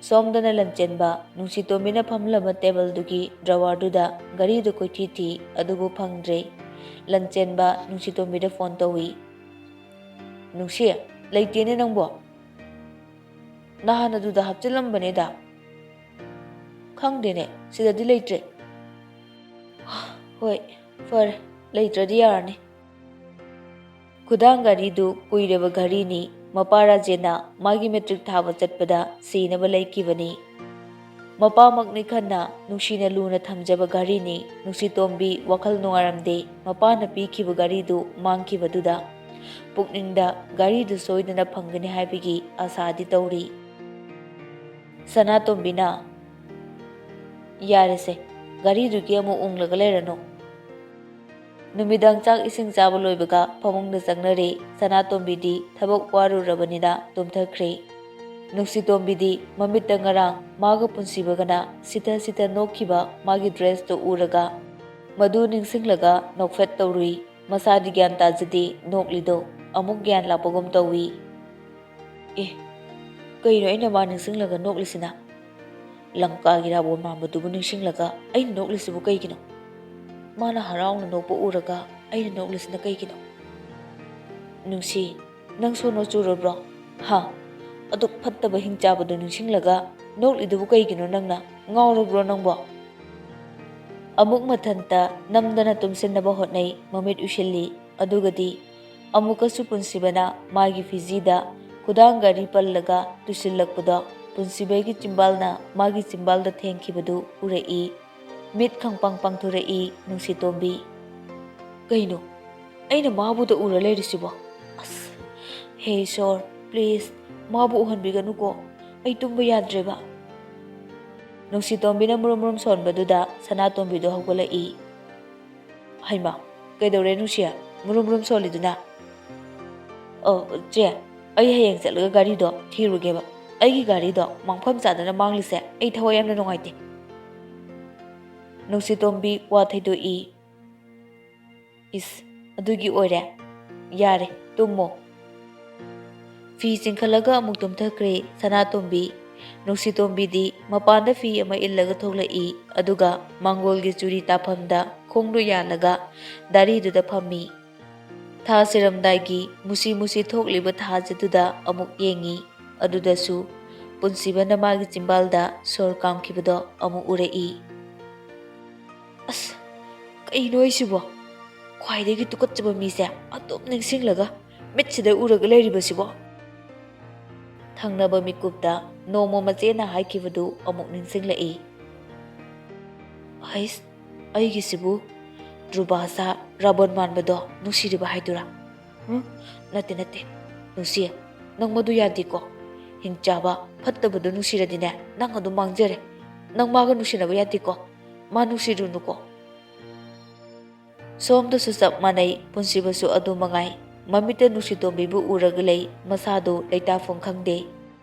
ꯁꯣꯝꯗꯅ ꯂꯟꯆꯦꯟꯕ ꯅꯨꯡꯁꯤꯇꯣꯝꯕꯤꯅ ꯐꯝꯂꯝꯕ ꯇꯦꯕꯜꯗꯨꯒꯤ ꯗ꯭ꯔꯋꯥꯔꯗꯨꯗ ꯘꯔꯤꯗꯨ ꯀꯣꯏꯊꯤ ꯊꯤ, ꯑꯗꯨꯕꯨ ꯐꯪꯗ꯭ꯔꯦ꯫ ꯂꯟꯆꯦꯟꯕ ꯅꯨꯡꯁꯤꯇꯣꯝꯕꯤꯗ ꯐꯣꯟ ꯇꯧꯏ꯫ "ꯅꯨꯡꯁꯤ, ꯂꯩꯇꯦꯅꯦ ꯅꯪꯕꯣ?" "ꯅꯍꯥꯟ ꯑꯗꯨꯗ ꯍꯥꯞꯆꯤꯜꯂꯝꯕꯅꯦꯗ꯫" "ꯈꯪꯗꯦꯅꯦ, ꯁꯤꯗꯗꯤ ꯂꯩꯇ꯭ꯔꯦ꯫" "ꯍꯣꯏ, ꯐꯔꯦ, ꯂꯩꯇ꯭ꯔꯗꯤ ꯌꯥꯔꯅꯤ꯫" ꯈꯨꯗꯥꯡ ꯘꯔꯤꯗꯨ ꯀꯨꯏꯔꯕ ꯘꯔꯤꯅꯤ, ꯃꯄꯥ ꯔꯥꯖꯦꯟꯅ ꯃꯥꯒꯤ ꯃꯦꯇ꯭ꯔꯤꯛ ꯊꯥꯕ ꯆꯠꯄꯗ ꯁꯤꯅꯕ ꯂꯩꯈꯤꯕꯅꯤ꯫ ꯃꯄꯥꯃꯛꯅꯤ ꯈꯟꯅ ꯅꯨꯡꯁꯤꯅ ꯂꯨꯅ ꯊꯝꯖꯕ ꯘꯔꯤꯅꯤ꯫ ꯅꯨꯡꯁꯤꯇꯣꯝꯕꯤ ꯋꯥꯈꯜ ꯅꯨꯡꯉꯥꯏꯔꯝꯗꯦ, ꯃꯄꯥꯅ ꯄꯤꯈꯤꯕ ꯘꯔꯤꯗꯨ ꯃꯥꯡꯈꯤꯕꯗꯨꯗ꯫ ꯄꯨꯛꯅꯤꯡꯗ ꯘꯔꯤꯗꯨ ꯁꯣꯏꯗꯅ ꯐꯪꯒꯅꯤ ꯍꯥꯏꯕꯒꯤ ꯑꯥꯁꯥꯗꯤ ꯇꯧꯔꯤ꯫ ꯁꯅꯥꯇꯣꯝꯕꯤꯅ, "ꯌꯥꯔꯦꯁꯦ, ꯘꯔꯤꯗꯨꯒꯤ ꯑꯃꯨꯛ ꯎꯪꯂꯒ ꯂꯩꯔꯅꯨ꯫" ꯅꯨꯃꯤꯗꯥꯡ ꯆꯥꯛ ꯏꯁꯤꯡ ꯆꯥꯕ ꯂꯣꯏꯕꯒ ꯐꯃꯨꯡꯗ ꯆꯪꯅꯔꯦ꯫ ꯁꯅꯥꯇꯣꯝꯕꯤꯗꯤ ꯊꯕꯛ ꯋꯥꯔꯨꯔꯕꯅꯤꯅ ꯇꯨꯝꯊꯈ꯭ꯔꯦ꯫ ꯅꯨꯡꯁꯤꯇꯣꯝꯕꯤꯗꯤ ꯃꯃꯤꯠꯇ ꯉꯔꯥꯡ ꯃꯥꯒ ꯄꯨꯟꯁꯤꯕꯒꯅ ꯁꯤꯊ ꯁꯤꯊ ꯅꯣꯛꯈꯤꯕ ꯃꯥꯒꯤ ꯗ꯭ꯔꯦꯁꯇꯨ ꯎꯔꯒ, ꯃꯗꯨ ꯅꯤꯡꯁꯤꯡꯂꯒ ꯅꯣꯛꯐꯦꯠ ꯇꯧꯔꯨꯏ꯫ ꯃꯁꯥꯗꯤ ꯒ꯭ꯌꯥꯟ ꯇꯥꯖꯗꯦ ꯅꯣꯛꯂꯤꯗꯣ꯫ ꯑꯃꯨꯛ ꯒ꯭ꯌꯥꯟ ꯂꯥꯛꯄꯒꯨꯝ ꯇꯧꯏ꯫ ꯑꯦ, ꯀꯩꯅꯣ ꯑꯩꯅ ꯃꯥ ꯅꯤꯡꯁꯤꯡꯂꯒ ꯅꯣꯛꯂꯤꯁꯤꯅ? ꯂꯪꯀꯥꯒꯤ ꯔꯥꯕꯣꯟ ꯃꯥꯟꯕꯗꯨꯕꯨ ꯅꯤꯡꯁꯤꯡꯂꯒ ꯑꯩꯅ ꯅꯣꯛꯂꯤꯁꯤꯕꯨ ꯀꯩꯒꯤꯅꯣ? ꯃꯥꯅ ꯍꯔꯥꯎꯅ ꯅꯣꯛꯄ ꯎꯔꯒ ꯑꯩꯅ ꯅꯣꯛꯂꯤꯁꯤꯅ ꯀꯩꯒꯤꯅꯣ? ꯅꯨꯡꯁꯤ, ꯅꯪ ꯁꯣꯅꯣ ꯆꯨꯔꯕ꯭ꯔꯣ? ꯍꯥ? ꯑꯗꯨꯛ ꯐꯠꯇꯕ ꯍꯤꯡꯆꯥꯕꯗꯨ ꯅꯤꯡꯁꯤꯡꯂꯒ ꯅꯣꯛꯂꯤꯗꯨꯕꯨ ꯀꯩꯒꯤꯅꯣ ꯅꯪꯅ? ꯉꯥꯎꯔꯕ꯭ꯔꯣ ꯅꯪꯕꯣ? ꯑꯃꯨꯛ ꯃꯊꯟꯇ ꯅꯝꯗꯅ ꯇꯨꯝꯁꯤꯟꯅꯕ ꯍꯣꯠꯅꯩ, ꯃꯃꯤꯠ ꯎꯏꯁꯤꯜꯂꯤ꯫ ꯑꯗꯨꯒꯗꯤ ꯑꯃꯨꯛꯀꯁꯨ ꯄꯨꯟꯁꯤꯕꯅ ꯃꯥꯒꯤ ꯐꯤꯖꯤꯗ ꯈꯨꯗꯥꯡ ꯘꯔꯤ ꯄꯜꯂꯒ ꯇꯨꯁꯤꯜꯂꯛꯄꯗꯣ ꯄꯨꯟꯁꯤꯕꯒꯤ ꯆꯤꯝꯕꯥꯜꯅ ꯃꯥꯒꯤ ꯆꯤꯝꯕꯥꯜꯗ ꯊꯦꯡꯈꯤꯕꯗꯨ ꯎꯔꯛꯏ꯫ ꯃꯤꯠ ꯈꯪꯄꯥꯡ ꯄꯥꯡꯊꯣꯔꯛꯏ ꯅꯨꯡꯁꯤꯇꯣꯝꯕꯤ꯫ ꯀꯩꯅꯣ? ꯑꯩꯅ ꯃꯥꯕꯨꯗ ꯎꯔ ꯂꯩꯔꯤꯁꯤꯕꯣ? ꯑꯁ, ꯍꯦ ꯏꯁꯣꯔ, please, ꯃꯥꯕꯨ ꯎꯍꯟꯕꯤꯒꯅꯨꯀꯣ꯫ ꯑꯩ ꯇꯨꯝꯕ ꯌꯥꯗ꯭ꯔꯦꯕ꯫ ꯅꯨꯡꯁꯤꯇꯣꯝꯕꯤꯅ ꯃꯨꯔꯨꯝ ꯃꯨꯔꯨꯝ ꯁꯣꯟꯕꯗꯨꯗ ꯁꯅꯥꯇꯣꯝꯕꯤꯗꯣ ꯍꯧꯒꯠꯂꯛꯏ꯫ ꯍꯩꯃꯥ, ꯀꯩꯗꯧꯔꯦ ꯅꯨꯡꯁꯤ? ꯃꯨꯔꯨꯝ ꯃꯨꯔꯨꯝ ꯁꯣꯜꯂꯤꯗꯨꯅ? ꯑꯣ, ꯆꯦ, ꯑꯩ ꯍꯌꯦꯡ ꯆꯠꯂꯒ ꯒꯥꯔꯤꯗꯣ ꯊꯤꯔꯨꯒꯦꯕ꯫ ꯑꯩꯒꯤ ꯒꯥꯔꯤꯗꯣ ꯃꯐꯝ ꯆꯥꯗꯅ ꯃꯥꯡꯂꯤꯁꯦ ꯑꯩ ꯊꯋꯥꯏ ꯌꯥꯝꯅ ꯅꯨꯡꯉꯥꯏꯇꯦ꯫ ꯅꯨꯡꯁꯤꯇꯣꯝꯕꯤ ꯋꯥ ꯊꯩꯗꯣꯛꯏ꯫ ꯏꯁ, ꯑꯗꯨꯒꯤ ꯑꯣꯏꯔꯦ? ꯌꯥꯔꯦ, ꯇꯨꯝꯃꯣ꯫ ꯐꯤ ꯆꯤꯡꯈꯠꯂꯒ ꯑꯃꯨꯛ ꯇꯨꯝꯊꯈ꯭ꯔꯦ ꯁꯅꯥꯇꯣꯝꯕꯤ꯫ ꯅꯨꯡꯁꯤꯇꯣꯝꯕꯤꯗꯤ ꯃꯄꯥꯟꯗ ꯐꯤ ꯑꯃ ꯏꯜꯂꯒ ꯊꯣꯛꯂꯛꯏ, ꯑꯗꯨꯒ ꯃꯥꯡꯒꯣꯜꯒꯤ ꯆꯨꯔꯤ ꯇꯥꯐꯝꯗ ꯈꯣꯡꯗꯣ ꯌꯥꯜꯂꯒ ꯗꯥꯔꯤꯗꯨꯗ ꯐꯝꯃꯤ꯫ ꯊꯥ ꯁꯤꯔꯝꯗꯥꯏꯒꯤ ꯃꯨꯁꯤ ꯃꯨꯁꯤ ꯊꯣꯛꯂꯤꯕ ꯊꯥꯁꯤꯗꯨꯗ ꯑꯃꯨꯛ ꯌꯦꯡꯉꯤ꯫ ꯑꯗꯨꯗꯁꯨ ꯄꯨꯟꯁꯤꯕꯅ ꯃꯥꯒꯤ ꯆꯤꯝꯕꯥꯜꯗ ꯁꯣꯔ ꯀꯥꯝꯈꯤꯕꯗꯣ ꯑꯃꯨꯛ ꯎꯔꯛꯏ꯫ ꯑꯁ, ꯀꯩꯅꯣ ꯑꯩꯁꯤꯕꯣ? ꯈ꯭ꯋꯥꯏꯗꯒꯤ ꯇꯨꯀꯠꯆꯕ ꯃꯤꯁꯦ ꯑꯗꯨꯝ ꯅꯤꯡꯁꯤꯡꯂꯒ ꯃꯤꯠꯁꯤꯗ ꯎꯔꯒ ꯂꯩꯔꯤꯕꯁꯤꯕꯣ? ꯊꯪꯅꯕ ꯃꯤꯀꯨꯞꯇ ꯅꯣꯡꯃ ꯃꯆꯦꯅ ꯍꯥꯏꯈꯤꯕꯗꯨ ꯑꯃꯨꯛ ꯅꯤꯡꯁꯤꯡꯂꯛꯏ꯫ "ꯍꯩꯁ, ꯑꯩꯒꯤꯁꯤꯕꯨ ꯗ꯭ꯔꯨꯕꯥꯁꯥ ꯔꯥꯕꯣꯟ ꯃꯥꯟꯕꯗꯣ ꯅꯨꯡꯁꯤꯔꯤꯕ ꯍꯥꯏꯗꯨꯔꯥ? ꯎꯝ, ꯅꯠꯇꯦ, ꯅꯠꯇꯦ꯫ ꯅꯨꯡꯁꯤ, ꯅꯪ ꯃꯗꯨ ꯌꯥꯗꯦꯀꯣ꯫ ꯍꯤꯡꯆꯥꯕ ꯐꯠꯇꯕꯗꯣ ꯅꯨꯡꯁꯤꯔꯗꯤꯅꯦ, ꯅꯪ ꯑꯗꯨꯝ ꯃꯥꯡꯖꯔꯦ꯫ ꯅꯪ ꯃꯥꯒ ꯅꯨꯡꯁꯤꯅꯕ ꯌꯥꯗꯦꯀꯣ꯫ ꯃꯥ ꯅꯨꯡꯁꯤꯔꯨꯅꯨꯀꯣ꯫" ꯁꯣꯝꯗꯁꯨ ꯆꯞ ꯃꯥꯟꯅꯩ, ꯄꯨꯟꯁꯤꯕꯁꯨ ꯑꯗꯨ ꯃꯉꯥꯏ꯫ ꯃꯃꯤꯠꯇ ꯅꯨꯡꯁꯤꯇꯣꯝꯕꯤꯕꯨ ꯎꯔꯒ ꯂꯩ, ꯃꯁꯥꯗꯨ ꯂꯩꯇꯥꯐꯝ ꯈꯪꯗꯦ꯫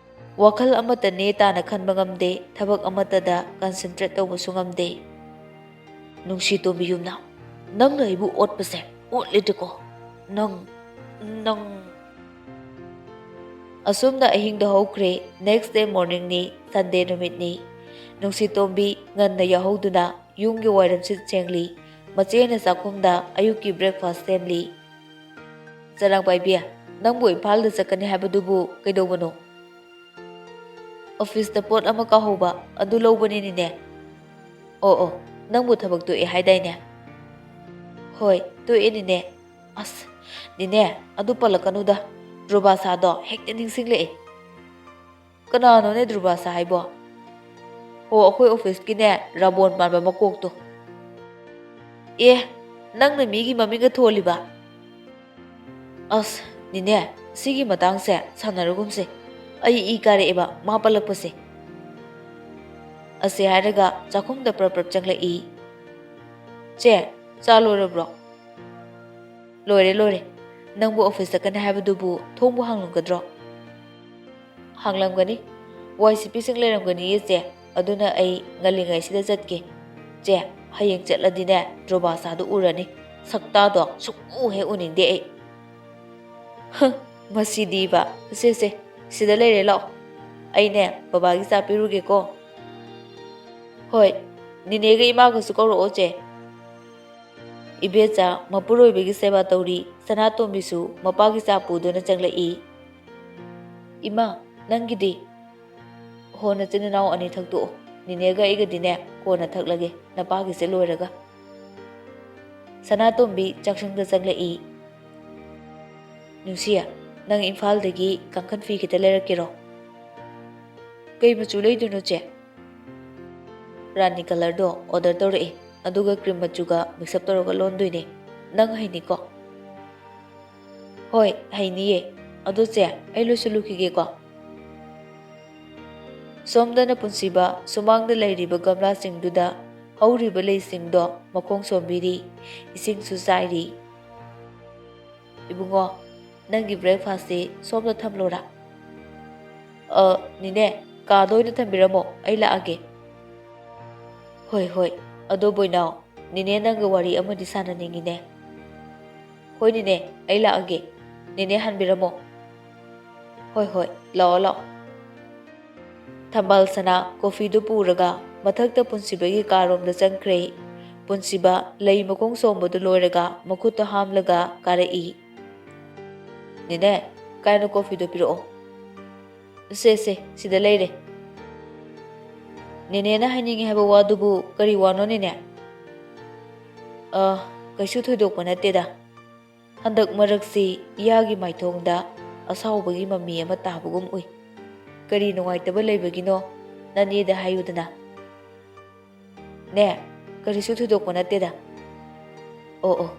ꯋꯥꯈꯜ ꯑꯃꯠꯇ ꯅꯦ ꯇꯥꯅ ꯈꯟꯕ ꯉꯝꯗꯦ, ꯊꯕꯛ ꯑꯃꯠꯇꯗ concentrate ꯇꯧꯕꯁꯨ ꯉꯝꯗꯦ꯫ "ꯅꯨꯡꯁꯤꯇꯣꯝꯕꯤ ꯌꯨꯝꯅꯥꯝ, ꯅꯪꯅ ꯑꯩꯕꯨ ꯑꯣꯠꯄꯁꯦ ꯑꯣꯠꯂꯦꯗꯀꯣ꯫ ꯅꯪ, ꯅꯪ..." ꯑꯁꯨꯝꯅ ꯑꯍꯤꯡꯗꯣ ꯍꯧꯈ꯭ꯔꯦ꯫ Next day morningꯅꯤ, Sunday ꯅꯨꯃꯤꯠꯅꯤ꯫ ꯅꯨꯡꯁꯤꯇꯣꯝꯕꯤ ꯉꯟꯅ ꯌꯥꯍꯧꯗꯨꯅ ꯌꯨꯝꯒꯤ ꯋꯥꯏꯔꯝ ꯁꯤꯠ ꯁꯦꯡꯂꯤ꯫ ꯃꯆꯦꯅ ꯆꯥꯛꯈꯨꯝꯗ ꯑꯌꯨꯛꯀꯤ breakfast ꯁꯦꯝꯂꯤ꯫ "ꯆꯔꯥꯡꯄꯥꯏꯕꯤ, ꯅꯪꯕꯨ ꯏꯝꯐꯥꯜꯗ ꯆꯠꯀꯅꯤ ꯍꯥꯏꯕꯗꯨꯕꯨ ꯀꯩꯗꯧꯕꯅꯣ?" "Officeꯇ ꯄꯣꯠ ꯑꯃ ꯀꯥꯎꯍꯧꯕ, ꯑꯗꯨ ꯂꯧꯕꯅꯤ, ꯅꯦꯅꯦ꯫" "ꯑꯣ, ꯑꯣ, ꯅꯪꯕꯨ ꯊꯕꯛ ꯇꯣꯛꯑꯦ ꯍꯥꯏꯗꯥꯏꯅꯦ?" "ꯍꯣꯏ, ꯇꯣꯛꯑꯦ, ꯅꯦꯅꯦ꯫ ꯑꯁ, ꯅꯦꯅꯦ, ꯑꯗꯨ ꯄꯜꯂꯛꯀꯅꯨꯗ꯫ ꯗ꯭ꯔꯨꯕꯥꯁꯥꯗꯣ ꯍꯦꯛꯇ ꯅꯤꯡꯁꯤꯡꯂꯛꯑꯦ꯫" "ꯀꯅꯥꯅꯣꯅꯦ ꯗ꯭ꯔꯨꯕꯥꯁꯥ ꯍꯥꯏꯕꯣ?" "ꯑꯣ, ꯑꯩꯈꯣꯏ officeꯀꯤꯅꯦ, ꯔꯥꯕꯣꯟ ꯃꯥꯟꯕ ꯃꯀꯣꯛꯇꯣ꯫" "ꯑꯦ, ꯅꯪꯅ ꯃꯤꯒꯤ ꯃꯃꯤꯡꯒ ꯊꯣꯜꯂꯤꯕ?" "ꯑꯁ, ꯅꯦꯅꯦ, ꯁꯤꯒꯤ ꯃꯇꯥꯡꯁꯦ ꯁꯥꯟꯅꯔꯒꯨꯝꯁꯦ꯫ ꯑꯩ ꯏ ꯀꯥꯔꯛꯑꯦꯕ ꯃꯥ ꯄꯜꯂꯛꯄꯁꯦ꯫" ꯑꯁꯤ ꯍꯥꯏꯔꯒ ꯆꯥꯛꯈꯨꯝꯗ ꯄ꯭ꯔꯞ ꯄ꯭ꯔꯞ ꯆꯪꯂꯛꯏ꯫ "ꯆꯦ, ꯆꯥ ꯂꯣꯏꯔꯕ꯭ꯔꯣ?" "ꯂꯣꯏꯔꯦ, ꯂꯣꯏꯔꯦ꯫ ꯅꯪꯕꯨ office ꯆꯠꯀꯅꯤ ꯍꯥꯏꯕꯗꯨꯕꯨ ꯊꯣꯡꯕꯨ ꯍꯥꯡꯂꯝꯒꯗ꯭ꯔꯣ?" "ꯍꯥꯡꯂꯝꯒꯅꯤ꯫ ꯋꯥꯏ ꯁꯤꯠꯄꯤꯁꯤꯡ ꯂꯩꯔꯝꯒꯅꯤꯌꯦ, ꯆꯦ꯫ ꯑꯗꯨꯅ ꯑꯩ ꯉꯜꯂꯤꯉꯩꯁꯤꯗ ꯆꯠꯀꯦ꯫ ꯆꯦ, ꯍꯌꯦꯡ ꯆꯠꯂꯗꯤꯅꯦ, ꯗ꯭ꯔꯣꯕꯥꯁꯥꯗꯨ ꯎꯔꯅꯤ꯫ ꯁꯛꯇꯥꯗꯣ ꯁꯨꯛꯎ ꯍꯦꯛ ꯎꯅꯤꯡꯗꯦ ꯑꯩ꯫" "ꯍ, ꯃꯁꯤꯗꯤꯕ꯫ ꯁꯦ, ꯁꯦ, ꯁꯤꯗ ꯂꯩꯔꯦ, ꯂꯥꯛꯑꯣ꯫ ꯑꯩꯅꯦ, ꯕꯕꯥꯒꯤ ꯆꯥ ꯄꯤꯔꯨꯒꯦꯀꯣ꯫" "ꯍꯣꯏ, ꯅꯦꯅꯦꯒ ꯏꯃꯥꯒꯁꯨ ꯀꯧꯔꯛꯑꯣ, ꯆꯦ꯫" ꯏꯕꯦꯆꯥ, ꯃꯄꯨꯔꯣꯏꯕꯒꯤ ꯁꯦꯕꯥ ꯇꯧꯔꯤ ꯁꯅꯥꯇꯣꯝꯕꯤꯁꯨ ꯃꯄꯥꯒꯤ ꯆꯥ ꯄꯨꯗꯨꯅ ꯆꯪꯂꯛꯏ꯫ "ꯏꯃꯥ, ꯅꯪꯒꯤꯗꯤ?" "ꯍꯣ, ꯅꯆꯤꯟ ꯅꯅꯥꯎ ꯑꯅꯤ ꯊꯛꯇꯣꯛꯑꯣ꯫ ꯅꯦꯅꯦꯒ ꯑꯩꯒꯗꯤꯅꯦ, ꯀꯣꯟꯅ ꯊꯛꯂꯒꯦ, ꯅꯄꯥꯒꯤꯁꯦ ꯂꯣꯏꯔꯒ꯫" ꯁꯅꯥꯇꯣꯝꯕꯤ ꯆꯥꯛꯁꯪꯗ ꯆꯪꯂꯛꯏ꯫ "ꯅꯨꯡꯁꯤ, ꯅꯪ ꯏꯝꯐꯥꯜꯗꯒꯤ ꯀꯥꯡꯈꯟ ꯐꯤ ꯈꯤꯇ ꯂꯩꯔꯛꯀꯦꯔꯣ?" ꯀꯩ ꯃꯆꯨ ꯂꯩꯗꯣꯏꯅꯣ, ꯆꯦ? ꯔꯥꯅꯤ ꯀꯂꯔꯗꯣ ꯑꯣꯔꯗꯔ ꯇꯧꯔꯛꯑꯦ, ꯑꯗꯨꯒ ꯀ꯭ꯔꯤꯝ ꯃꯆꯨꯒ ꯃꯤꯛꯁ ꯑꯞ ꯇꯧꯔꯒ ꯂꯣꯟꯗꯣꯏꯅꯦ꯫ ꯅꯪ ꯍꯩꯅꯤꯀꯣ? ꯍꯣꯏ, ꯍꯩꯅꯤꯌꯦ꯫ ꯑꯗꯣ ꯆꯦ, ꯑꯩ ꯂꯣꯏꯁꯤꯜꯂꯨꯈꯤꯒꯦꯀꯣ꯫ ꯁꯣꯝꯗꯅ ꯄꯨꯟꯁꯤꯕ ꯁꯨꯃꯥꯡꯗ ꯂꯩꯔꯤꯕ ꯒꯝꯂꯥꯁꯤꯡꯗꯨꯗ ꯍꯧꯔꯤꯕ ꯂꯩꯁꯤꯡꯗꯣ ꯃꯈꯣꯡ ꯁꯣꯝꯕꯤꯔꯤ, ꯏꯁꯤꯡꯁꯨ ꯆꯥꯏꯔꯤ꯫ "ꯏꯕꯨꯡꯉꯣ, ꯅꯪꯒꯤ ꯕ꯭ꯔꯦꯛꯐꯥꯁꯁꯤ ꯁꯣꯝꯗ ꯊꯝꯂꯣꯔꯥ?" "ꯑ, ꯅꯤꯅꯦ, ꯀꯥꯗ ꯑꯣꯏꯅ ꯊꯝꯕꯤꯔꯝꯃꯣ, ꯑꯩ ꯂꯥꯛꯑꯒꯦ꯫" "ꯍꯣꯏ, ꯍꯣꯏ꯫ ꯑꯗꯣ ꯕꯣꯏꯅꯥꯎ, ꯅꯤꯅꯦ ꯅꯪꯒ ꯋꯥꯔꯤ ꯑꯃꯗꯤ ꯁꯥꯟꯅꯅꯤꯡꯉꯤꯅꯦ꯫" "ꯍꯣꯏ ꯅꯤꯅꯦ, ꯑꯩ ꯂꯥꯛꯑꯒꯦ꯫ ꯅꯤꯅꯦ ꯍꯟꯕꯤꯔꯝꯃꯣ꯫" "ꯍꯣꯏ, ꯍꯣꯏ, ꯂꯥꯛꯑꯣ, ꯂꯥꯛꯑꯣ꯫" ꯊꯝꯕꯥꯜ ꯁꯅꯥ ꯀꯣꯐꯤꯗꯨ ꯄꯨꯔꯒ ꯃꯊꯛꯇ ꯄꯨꯟꯁꯤꯕꯒꯤ ꯀꯥꯔꯣꯝꯗ ꯆꯪꯈ꯭ꯔꯦ꯫ ꯄꯨꯟꯁꯤꯕ ꯂꯩ ꯃꯈꯣꯡ ꯁꯣꯝꯕꯗꯨ ꯂꯣꯏꯔꯒ ꯃꯈꯨꯠꯇ ꯍꯥꯝꯂꯒ ꯀꯥꯔꯛꯏ꯫ "ꯅꯦꯅꯦ, ꯀꯥꯏꯅ ꯀꯣꯐꯤꯗꯣ ꯄꯤꯔꯛꯑꯣ꯫" "ꯁꯦ, ꯁꯦ, ꯁꯤꯗ ꯂꯩꯔꯦ꯫" "ꯅꯦꯅꯦꯅ ꯍꯥꯏꯅꯤꯡꯉꯦ ꯍꯥꯏꯕ ꯋꯥꯗꯨꯕꯨ ꯀꯔꯤ ꯋꯥꯅꯣ, ꯅꯦꯅꯦ?" "ꯑ, ꯀꯩꯁꯨ ꯊꯣꯏꯗꯣꯛꯄ ꯅꯠꯇꯦꯗ꯫ ꯍꯟꯗꯛ ꯃꯔꯛꯁꯤ ꯏꯌꯥꯒꯤ ꯃꯥꯏꯊꯣꯡꯗ ꯑꯁꯥꯎꯕꯒꯤ ꯃꯃꯤ ꯑꯃ ꯇꯥꯕꯒꯨꯝ ꯎꯏ꯫ ꯀꯔꯤ ꯅꯨꯡꯉꯥꯏꯇꯕ ꯂꯩꯕꯒꯤꯅꯣ? ꯅꯅꯦꯗ ꯍꯥꯏꯌꯨꯗꯅ꯫" "ꯅꯦ, ꯀꯔꯤꯁꯨ ꯊꯣꯏꯗꯣꯛꯄ ꯅꯠꯇꯦꯗ꯫" "ꯑꯣ, ꯑꯣ,